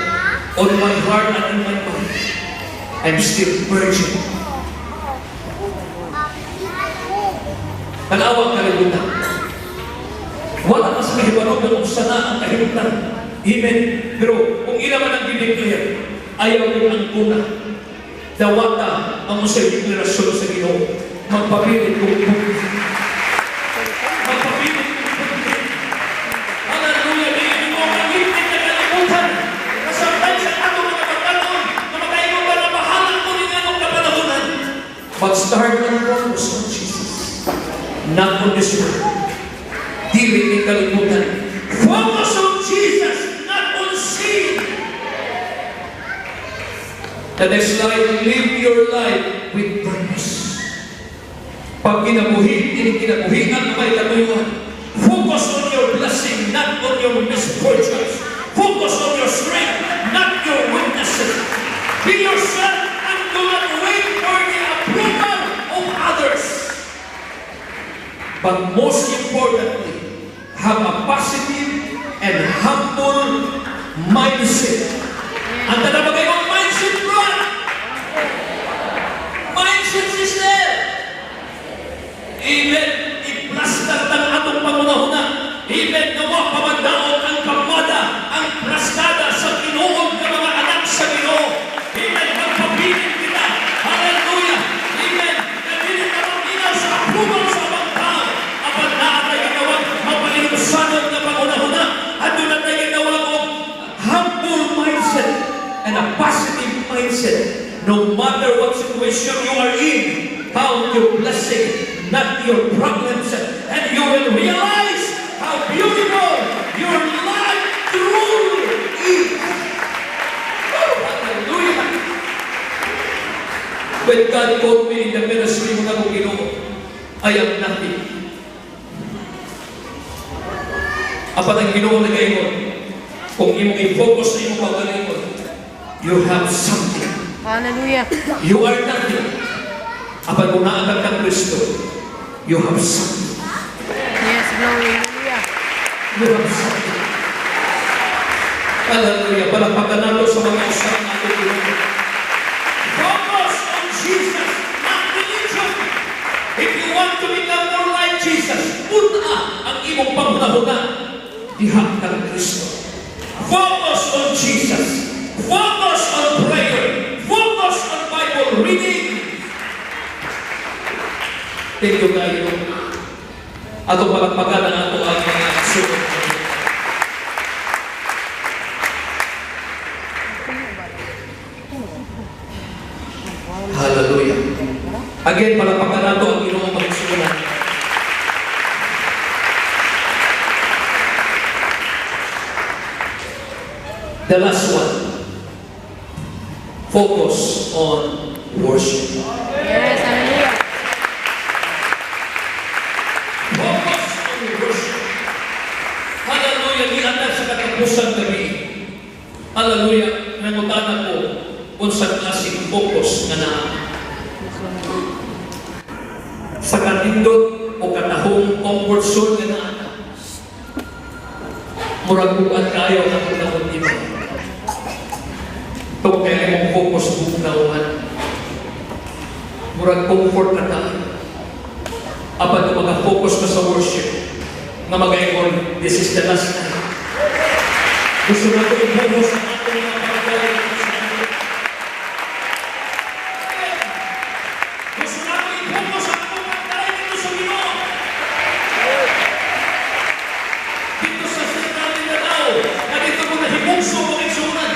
on my heart and in my mind, I'm still virgin. Tanawa ang kalibutan. Wala ka sa kahibalo kung sana ang kahimtang. Amen. Pero kung ila man ang gideclare, ayaw yung ang kuna. Dawata ang unsay deklarasyon sa Ginoo. Magpabilin kung magpabilin kung. Hallelujah! Dili mo kalipit na kalibutan. Na sometimes ang atong mga batan-on na makaingon ba na bahala ko ni anong kapanahonan. But start and focus on Jesus. Not on this world. Dili ni kalibutan. Focus on Jesus, not on sin. The next slide, live your life with purpose. Pag kinabuhi, ini kinabuhi ang may katuyuan. Focus on your blessing, not on your misfortunes. Focus on your strength, not your weaknesses. Be yourself and do not wait for the approval of others. But most importantly, have a positive and humble mindset. Ang tanang kayo mindset, bro! Mindset, sister! Amen. I-plaster ng atong pangunahuna. Amen. Nawa pamandaon ang kamada, ang plastada sa tinuod ng mga anak sa Ginoo. Amen. Magpabilin kita. Hallelujah. Amen. Dili na maminaw sa approval sa abang tao. Apan naa tay ginawag mapahinumsanod nga pangunahuna. Adto na tayo ginawag og humble mindset and a positive mindset. No matter what situation you are in, count your blessing, not your problems, and you will realize how beautiful your life truly is. Oh, hallelujah! When God called me in the ministry, mga kong Ginoo, I am nothing. Apan ang Ginoo nagaingon, kung imong i-focus sa imong kaugalingon, you have something. Hallelujah. You are nothing. Apan kung naa ka kang Kristo, you have something. Yes, glory. Hallelujah. You have something. Hallelujah. Palakpakan nato sa mga usap ng atong Ginoo. Focus on Jesus, not religion. If you want to become more like Jesus, una ang imong panghunahuna diha kang Kristo. Focus on Jesus. Focus on prayer. Focus on Bible reading. Thank you kayo. Atong palakpakan ang ato ang mga sunod. Hallelujah. Again, palakpakan nato ang Ginoo pagsunan. The last one. Focus on worship. Yes, hallelujah. Focus on worship. Hallelujah. Niana sa katapusan gabi. Hallelujah. Nangutana ko kung sa klaseng focus nga naa. Sa kanindot o katahong comfort zone nga naa ka. Murag bukan kayo ang atong nakuntima. Tungkol kay imong focus bugnawan. Murag comfort na ka. Apan kung mag-focus ka sa worship, nga magaingon, this is the last time. Gusto na ko i-focus ang atong mga paggaling sa Ginoo. Gusto na ko i-focus ang atong paggaling dito sa Ginoo. Dito sa Central Mindanao, na dito ko nahimugso kong igsuonan.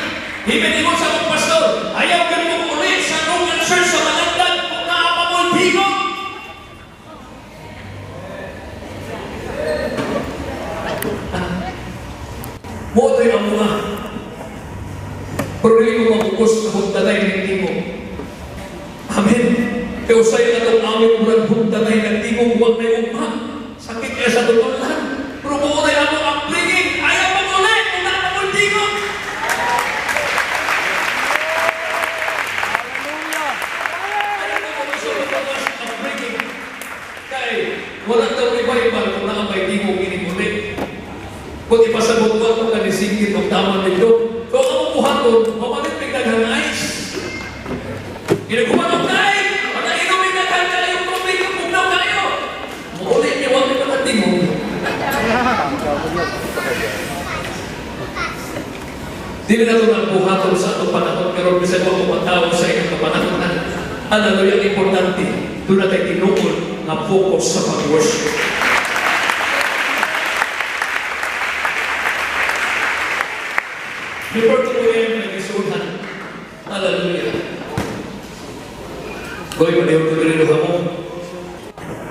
Himen sa akong pastor, ayaw ka mo uli sa Roman Church sa Malandan kung naa pa mo'y tingog. Mo ito'y ang mga. Pero dili ko mabukus na hugtanay ng tingog. Amen. Kaya usay na itong awit murag hugtanay ng tingog, huwag na yung ugma. Sakit kaya sa tutulan. Pero kung unay ako ang upbringing, ayaw mo ulit kung naa pa mo'y tingog. Ayaw mo kung sa upbringing. Kay, walang daw revival kung naa may tingog ining uli. Kung ipasabot ko ito kanisingit o tama nito, so ang buhaton, mamalit may daghang ice. Ginaguman og daig, wala inom may daghang kayo, tubig, bugnaw kayo. Muuli niya, wag niyo makatingog. Dili na ito ang buhaton sa atong panahon, pero bisan mo kung matawag sa inyong kapanahon na. Hallelujah, ang importante, doon na tayo tinuod nga focus sa pag-worship. Before ko po yan, nag-isuhan. Hallelujah. Goy, maliw ko dili mo.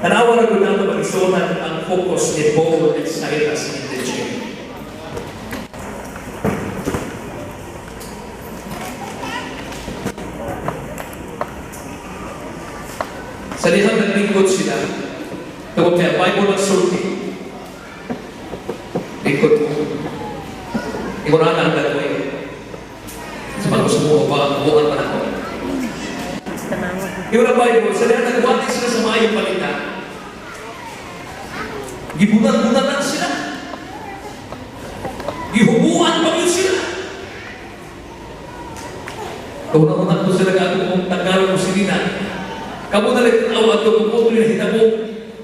Tanawa na gud nato pag-isuhan ang focus ni Paul and Silas in the jail. Sa dihang naglingkod sila, tungod kay ang Bible magsulti. Lingkod mo. Ingon ana ang dagway. Sa mga gusto mo ba, bukan pa nako. Ingon ang Bible, sa dihang nagwali sila sa maayong balita, gibunan-bunanan sila. Gihubuan pa yun sila. Kauna-una ko sila ka kung Tagalog o sinina. Kamo na rin aw ato kung mo na hitabo.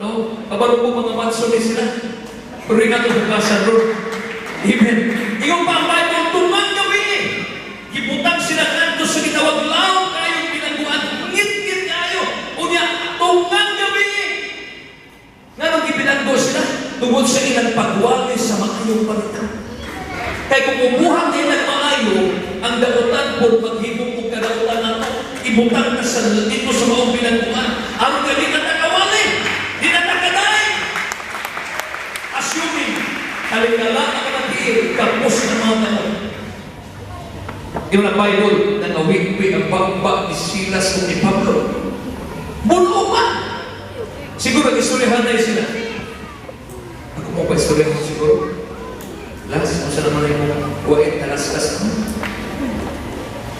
No? Kabalo ko mga manso ni sila. Pero ingat ko hugasan ron. Amen. Ingon pa ang Bible, tungang gabi. Gibutang sila ngadto sa gitawag laom kayong bilangguan. Ngit-ngit kayo. Unya, tungang gabi. Nganong gibilanggo sila? Tungod sa ilang pagwali sa maayong balita. Kay kung umuhat nila maayo, ang dautan po maghimong og kadautan nato, ibutang na sa dito sa maong bilangguan. Aron nga di na takawali, di na takaday. Assuming, talikala ang mga tiil, kapos na mga tao. Ingon ang Bible, nangawikwi ang bangba ni Silas ug ni Pablo. Bulo pa! Siguro, istoryahan na sila. Ako mo pa istoryahan mo siguro. Las, kung saan naman yung wait na laslas mo.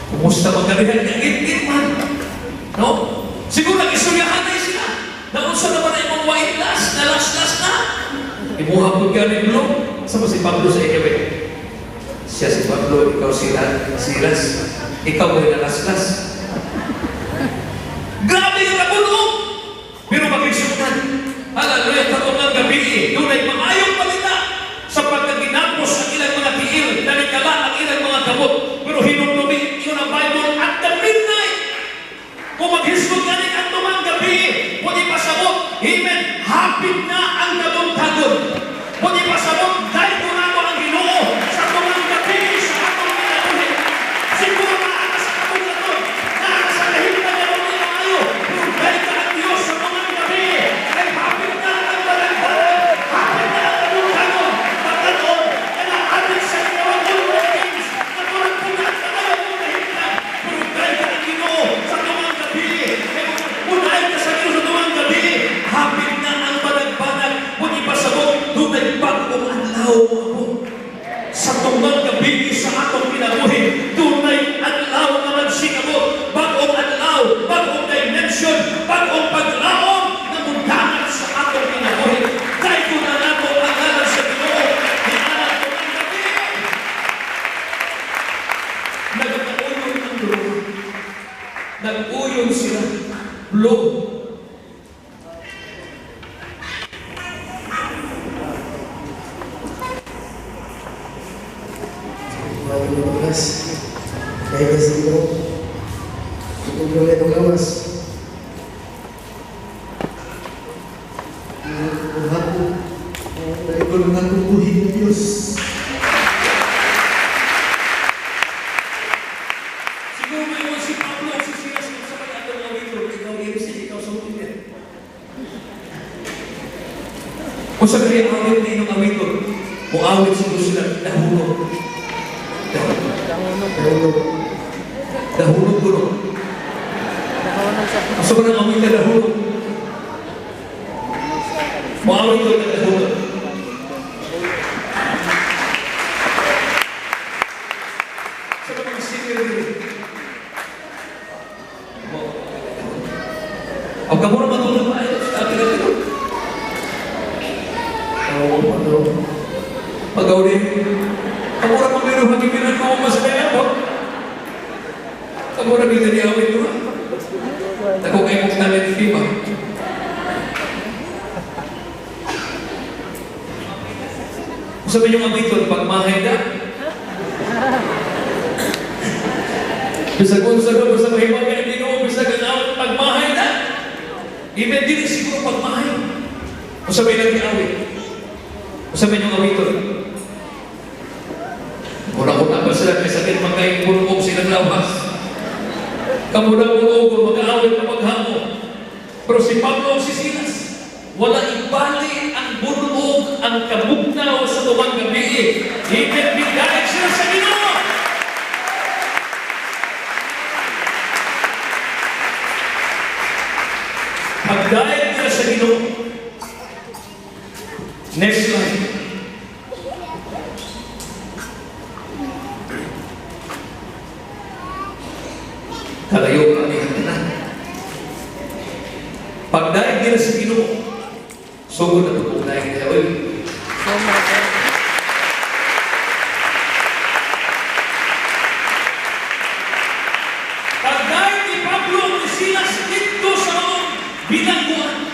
Kumusta magkarihan niya? Ngit-ngit man. No? Siguro nag-istoryahan na sila. Naunsa naman na imong wait las, na laslas na. Imuha po ka ni Blo. Sa mo si Pablo sa inyo eh? Siya si Pablo, ikaw si Silas. Ikaw mo nalaslas. Grabe yung kabulong! Pero magigsunan. Hallelujah, katong gabi, dunay maayong balita sa pagkaginapos ang ilang mga tiil, nalikala ang ilang mga kamot. Pero hinumdumi, ingon ang Bible, at the midnight, kung maghisgot gani ang tumang gabi, pwede pasabot, amen, hapit na ang kabuntagon. Pwede pasabot, dahil ko na ang Ginoo sa tumang gabi sa atong kinabuhi. Siguro naa ka sa kabuntagon, naa ka sa kahimtang nga mo maayo, pero dahil ka ang Diyos sa tumang gabi, ay hapit na ang balagbalan, hapit na ang kabuntagon. Pagkanoon, na naabit sa ginawang World Games, na murag punat na kayo mong kahimtang, pero dahil ka ang Ginoo sa tumang gabi, ay unahin ka sa Ginoo sa tumang gabi, hapit na ang balagbanag, kung ipasabot, dunay bag-ong adlaw mo abot. Sa tungang gabi sa atong kinabuhi, dunay adlaw nga magsikabot, bag-ong adlaw, bag-ong dimension, bag-ong paglaom nga mudangat sa atong kinabuhi. Daygon na nato ang ngalan sa Ginoo, niana tungang gabi. Nagkauyon ang dulo. Nag-uyon sila. Blow. Maraming oras. Kahit na siguro, itong itong lawas. Ang hapon, dahil ng akong buhi ng Diyos. Siguro may si Pablo o si Silas kung sa kanya atong awito, ikaw MC, ikaw sa niya. Kung sa kanya awit na inyong awito, muawit siguro sila, dahulog. Dahulog. Dahulog. Dahulog ko no. Dahulog sa Ang sobrang awit na dahulog. Muawit ko na dahulog. Sa mga singer din. Ang kamo na matulog pa ay sa akin natin. Oo, ano, Pagaw din. Kamo na pagbiruhan hagibiran ko mas kaya ko. Kamo na bigla ni awit ko. Ako kayo mong talent fee ba? Sabi niyo nga dito, pagmahay na. Bisag unsa ka, bisag mahimang ka Ginoo, bisag ang awit, pagmahay na. Even dili siguro pagmahay. Kung sabi lang ni awit. Kung sabi niyo awiton. Una-una pa sila, kay sakit magkaing pulong silang lawas. Kamura pulong, mag-aawit na maghamo. Pero si Pablo o si Silas, wala ibali ang bunog, ang kabugnaw sa tumang gabi. Even bigay sila sa Ginoo. Pagdaig nila sa Ginoo. Next slide. Kalayo kami ang tanan. Pagdaig nila sa Ginoo, sugod na pagdaig nila. Uy, So much. Pagdaig ni Pablo ni Silas dito sa mga bilangguan,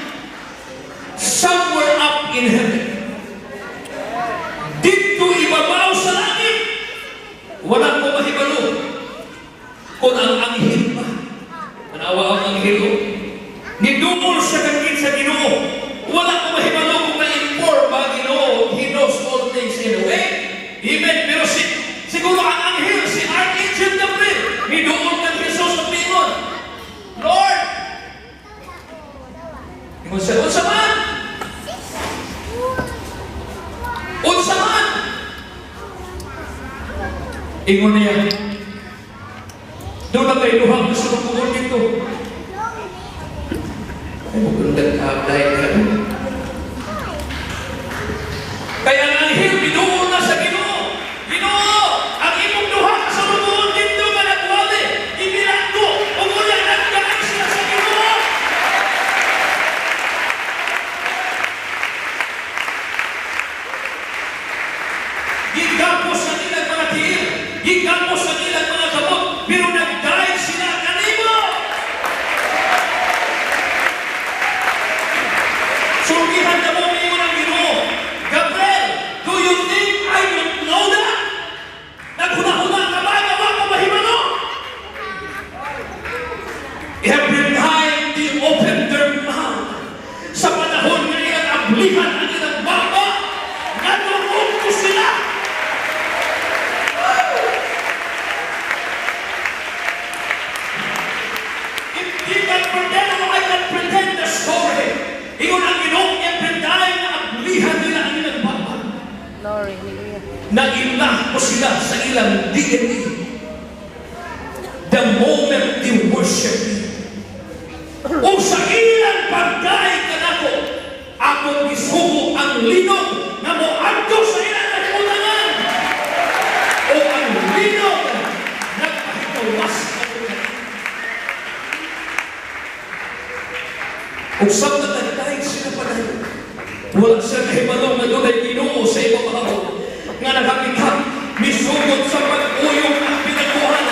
somewhere up in heaven. Dito ibabaw sa langit, wala ko mahibalo kung ang anghel ba. Manawa ang anghel o. Niduol sa kangin sa Ginoo. Wala ko mahibalo kung na-inform ba Ginoo. He knows all things anyway. Amen. Pero siguro ang anghel, si Archangel Gabriel, niduol kang Jesus sa pingon. Lord! Ingon siya, "Unsa man? Unsa man?" Ingon niya, "Duna kay duha ka sulugoon dito." Ay, magundang ka, dahil ka. Kaya ang anghel, binuo na sa Ginoo. "Ginoo, ang imong duha ka sulugoon dito nga nagwali, ibilanggo, ug wala nagdaig sila sa Ginoo." Gigapos ang ilang mga tiil, gigapos ang ilang mga kamot, pero nagdaig sila kanimo. Sultihan na mo ingon ang Ginoo, "Gabriel, do you think I don't know that? Naghuna-huna ka ba nga wa ko mahibalo?" Every time they open their mouth, sa panahon nga ilang ablihan ang ilang baba, nadungog ko sila. If you can pretend, or I can pretend the story. Ingon ang Ginoo, every time na ablihan nila ang ilang baba, Glory, hallelujah. naila ko sila sa ilang DNA. The moment they worship me. O sa ilang pagdaig kanako, akong gisugo ang linog nga moadto sa ilang kalibutan. O ang linog nagpahikawas ato. Ug samtang nagdaig sila padayon, wala siya kahibalo nga dunay Ginoo sa ibabaw nga nakakita. Misugod sa pag-uyog ang bilangguan.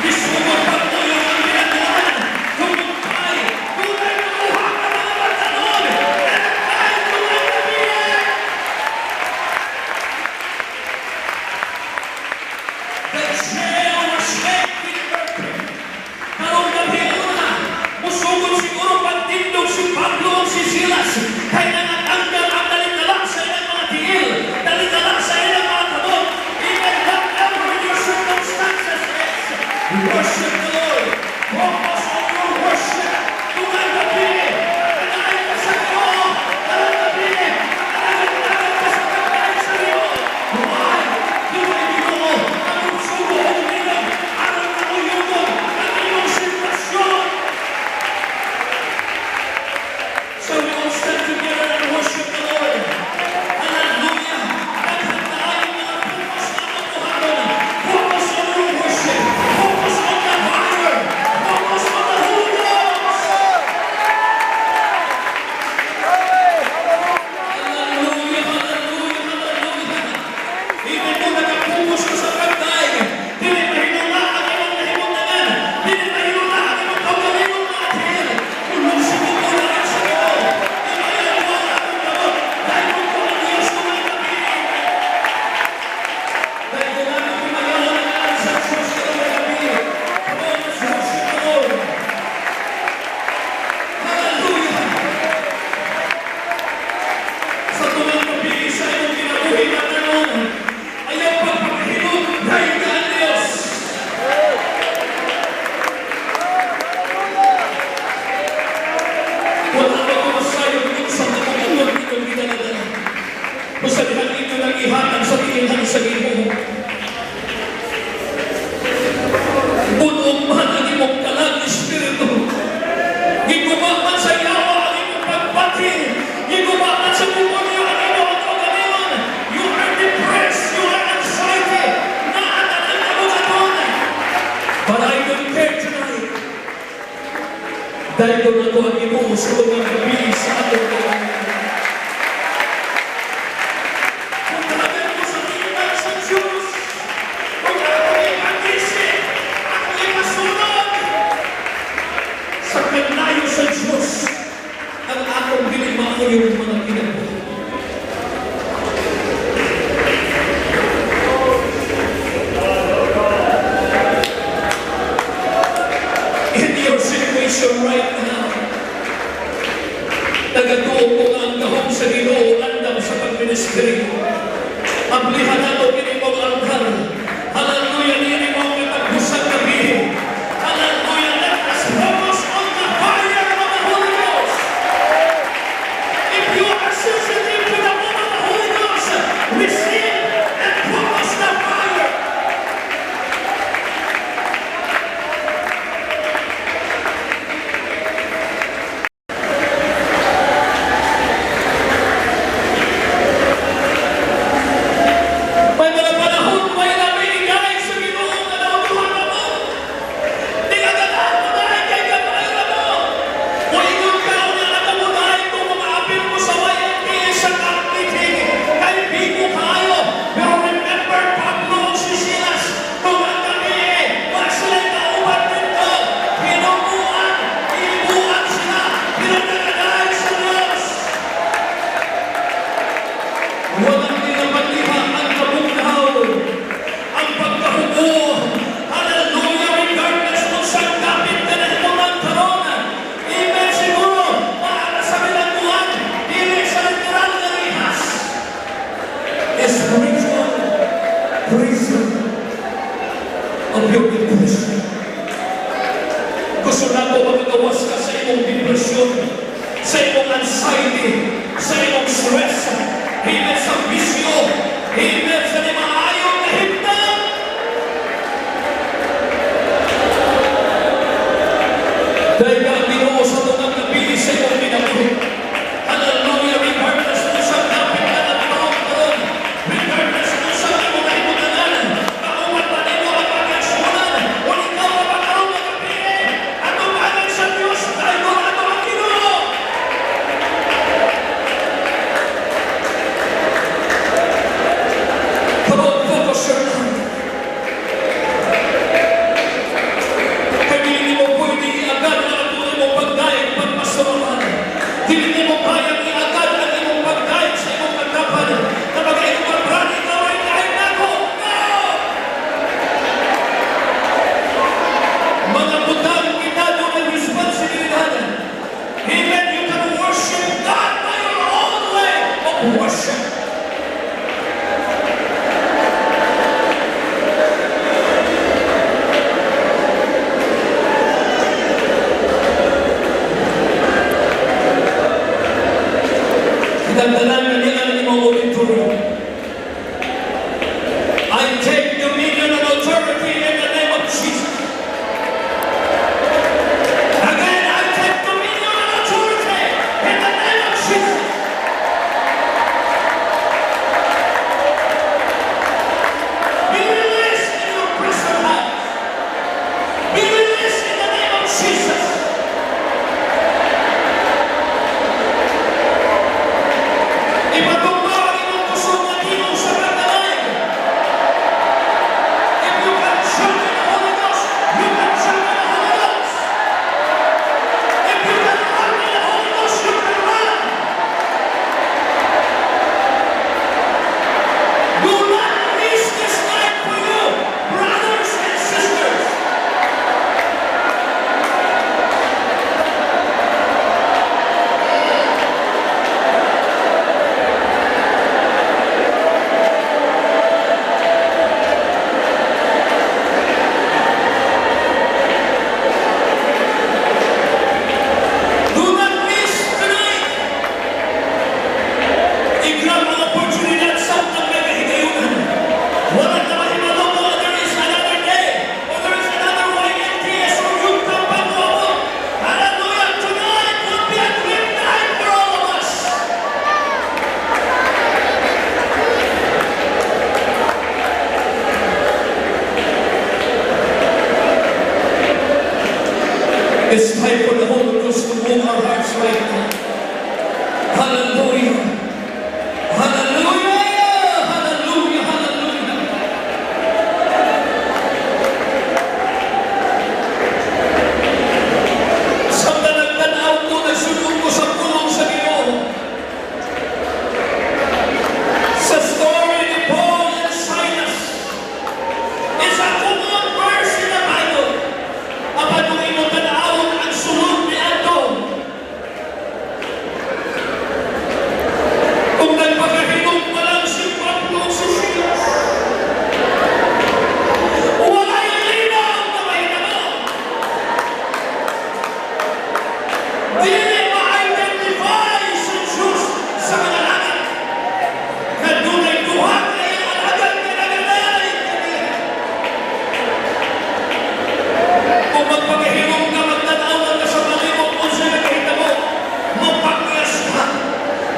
Misugod pag-uyog ang bilangguan. Tumungkay, dunay nakuha ka mga batanon. Nagdaig dunay gabi. The jail was shake with earthquake. Karong gabi una, musugod siguro pagtindog si Pablo ug si Silas kay nangatanggal ang talitala sa ilang mga tiil, talitala sa ilang mga kamot. Even whatever your circumstances is, worship the Lord. Focus on your worship. Tungang gabi, nanaay ka sa Ginoo. Karong gabi, nagagdagan ka sa pagdaig sa Ginoo. Why? Dunay Ginoo ang musugo og linog aron mauyugon ang imong sitwasyon. So we all stand together and worship the Lord. Hallelujah. Daghan kaayo mga focus na mabuhaton. Focus on your worship. Focus on the But I don't care tonight. Dahil kung ako ang Ginoo sa unang gabi sa atong kailangan. Kung talaga mo sa tingnan sa Diyos, kung ako ipag-isip, ako ipasunod sa kanayo sa Diyos, ang akong dili maayong mga kinabuhi. In your situation right now, nagatuo ko nga ang gahom sa Ginoo andam sa pagministeryo. Ablihan nato kini mong altar. Hallelujah, niini mo ang katagpusan gabi. Hallelujah, let us focus on the fire of the Holy Ghost. If you are sensitive to the move of the Holy Ghost, receive and focus the fire. May mga panahon, may nabigay sa Ginoo nga nautuhan na mo. Di ka ganahan mo dahil kay gamay na mo. Muingon ka unya na mo dahil kung mga mo sa YMPA sa camp meeting, kay bigo kaayo. Pero remember, Pablo ug si Silas, kung ang gabi, wala sila'y kauban dito. Hinubuan, ibuan sila, pinagdagadahan sa Diyos. Walang dinapanliha ang kabugnaw, ang pagkahubo. Hallelujah, regardless kung saan kapit ka na ito ng karon. Amen, siguro, para sa bilangguan, dili sa literal na rihas. Spiritual prison of your depression. Gusto na ko makagawas ka sa imong depression, sa imong anxiety, sa imong stress, amen, sa bisyo, amen, sa di maayong kahimtang. Dahil ka ang Ginoo sa tungang nabili sa imong kinabuhi. Hallelujah, regardless kung sa kapit ka ng taong karon, regardless kung sa imong nahimutangan, kauban pa nimo ang pag-aksyonan, o ikaw ang pagkaroon ng gabi, atubangan sa Diyos, dahil kung ato ang Ginoo. Come on, focus your life. Kaya dili mo pwede iagad ang atong imong pagdayeg pagpasurahan. Dili mo kayang iagad ang imong pagdayeg sa imong katapan. Na mag-imong ka, "Brad, ikaw ay kahit nako." No! Mga butang kita doon ang responsibilidad. Amen. You can worship God by your own way of worship. Kitang tanan nga niya ang imong auditorium. I take dominion and authority in the name of Jesus. Again, I take dominion and authority in the name of Jesus. It's time for the Holy Ghost to move our hearts right now. Hallelujah. Hallelujah. Hallelujah. Hallelujah. Sa nagtanaw ko, nagsunod ko sa pulong sa Ginoo. Sa story ni Paul and Silas, is a common verse in the Bible. Apan kung imong tanawon ang sulod ni Ato, kung nagpakahinom pa lang si Pablo, si Silas, walay linaw na mahitabo. Dili ma-identify sa Diyos sa mga langit na dunay duha ka iyang alagad nga naganay kaniya. Kung magpakahinom ka, magtanaw ka sa palibot mo sa nakahitabo, mapakyas ka.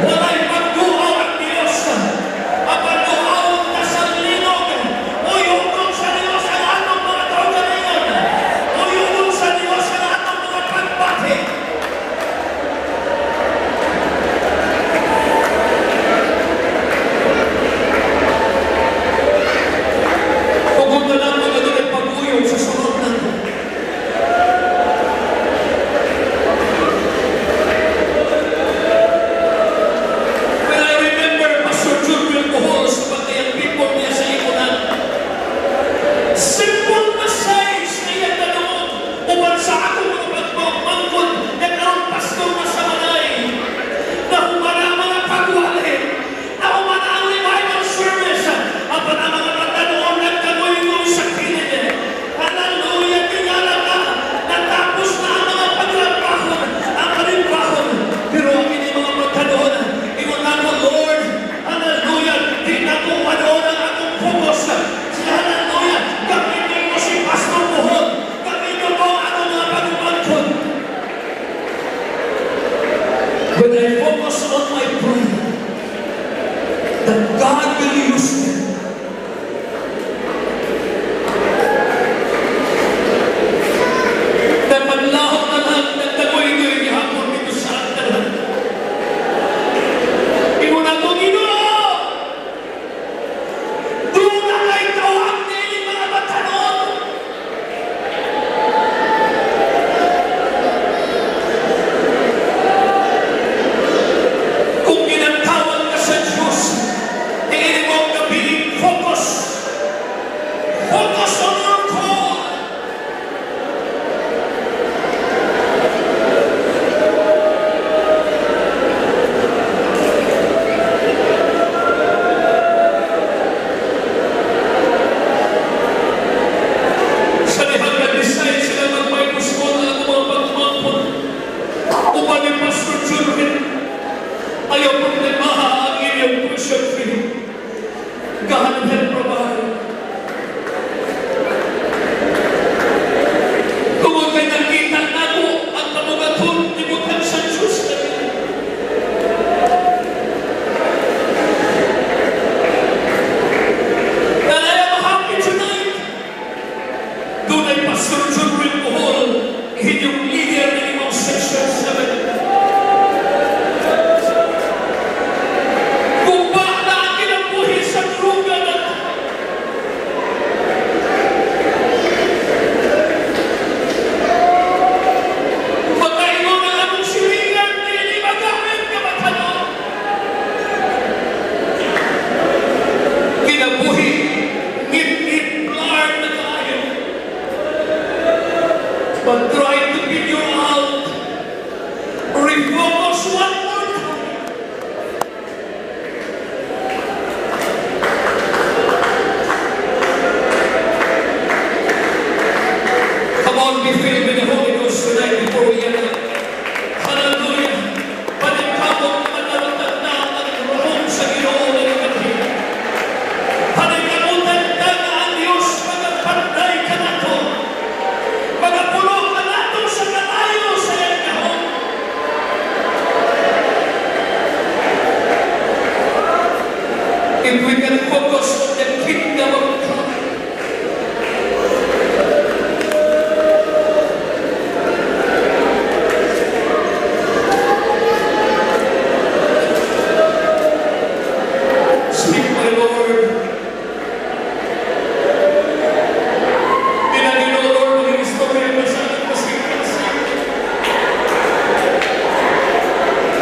Walay pagduaw ang Diyos. Apan duaw ka sa linog. Uyugon sa Diyos ang atong mga kaugalingon. Uyugon sa Diyos ang atong mga pagbati. Kung na lang mga doon pag-uyog sa sunod nato. When I remember Pastor Julian Bohol sa pagkayang people niya sa ikunan, simple message na iyang tanong, uban sa akong mga pagmamangkot, na karon pastor na sa Manay, na humana ang mga pagwali, na humana ang revival service, apan ang mga katanoon nagkagoy-goy sa kilid. Hallelujah, tingala ka, natapos na ang mga paglabahon, ang kalimbahon, pero ang ini mga pagkanoon, ingon na ko, Lord, hallelujah, di na ko manoon ang akong focus. Hallelujah, gamitin mo si Pastor Buhol, gamitin mo ang akong mga pagmamangkot. When I focus on my prayer, that God will use me. Na paglahok na lang, nagtagoy-goy gihapon dito sa antalan. Ingon ako, Ginoo! Doon na kay tawag niini mga batanon. Kung ginatawag ka sa Diyos, tingin mo ang gabi, focus. Focus on your call. Sa dihang nag-decide sila mag-Bible school ang mga pagmamangkot. Uban ni Pastor Jurgen, ayaw problemaha ang inyong tuition fee. God will provide. Tungod kay nakita nako ang kabugaton ibutang sa Diyos kanila. And I am happy tonight. Dunay Pastor Jurgen Bohol, inyong leader ng imong Section 7. Kung ba na ang kinabuhi sa druga na magkaingon ang among silingan, dili magamit ka matanon. Kinabuhi, ngit-ngit, blurred na kaayo. But try to figure out, refocus one more time. Come on, be filled with the Holy Ghost tonight before we end up. Hallelujah. Paningkamot na manalatag na ang rohong sa Ginoo ng gabi. Paningkamutan ka nga ang Diyos magapanday ka nato. Magapulo ka nato sa kalayo sa iyang gahom. If we can focus on the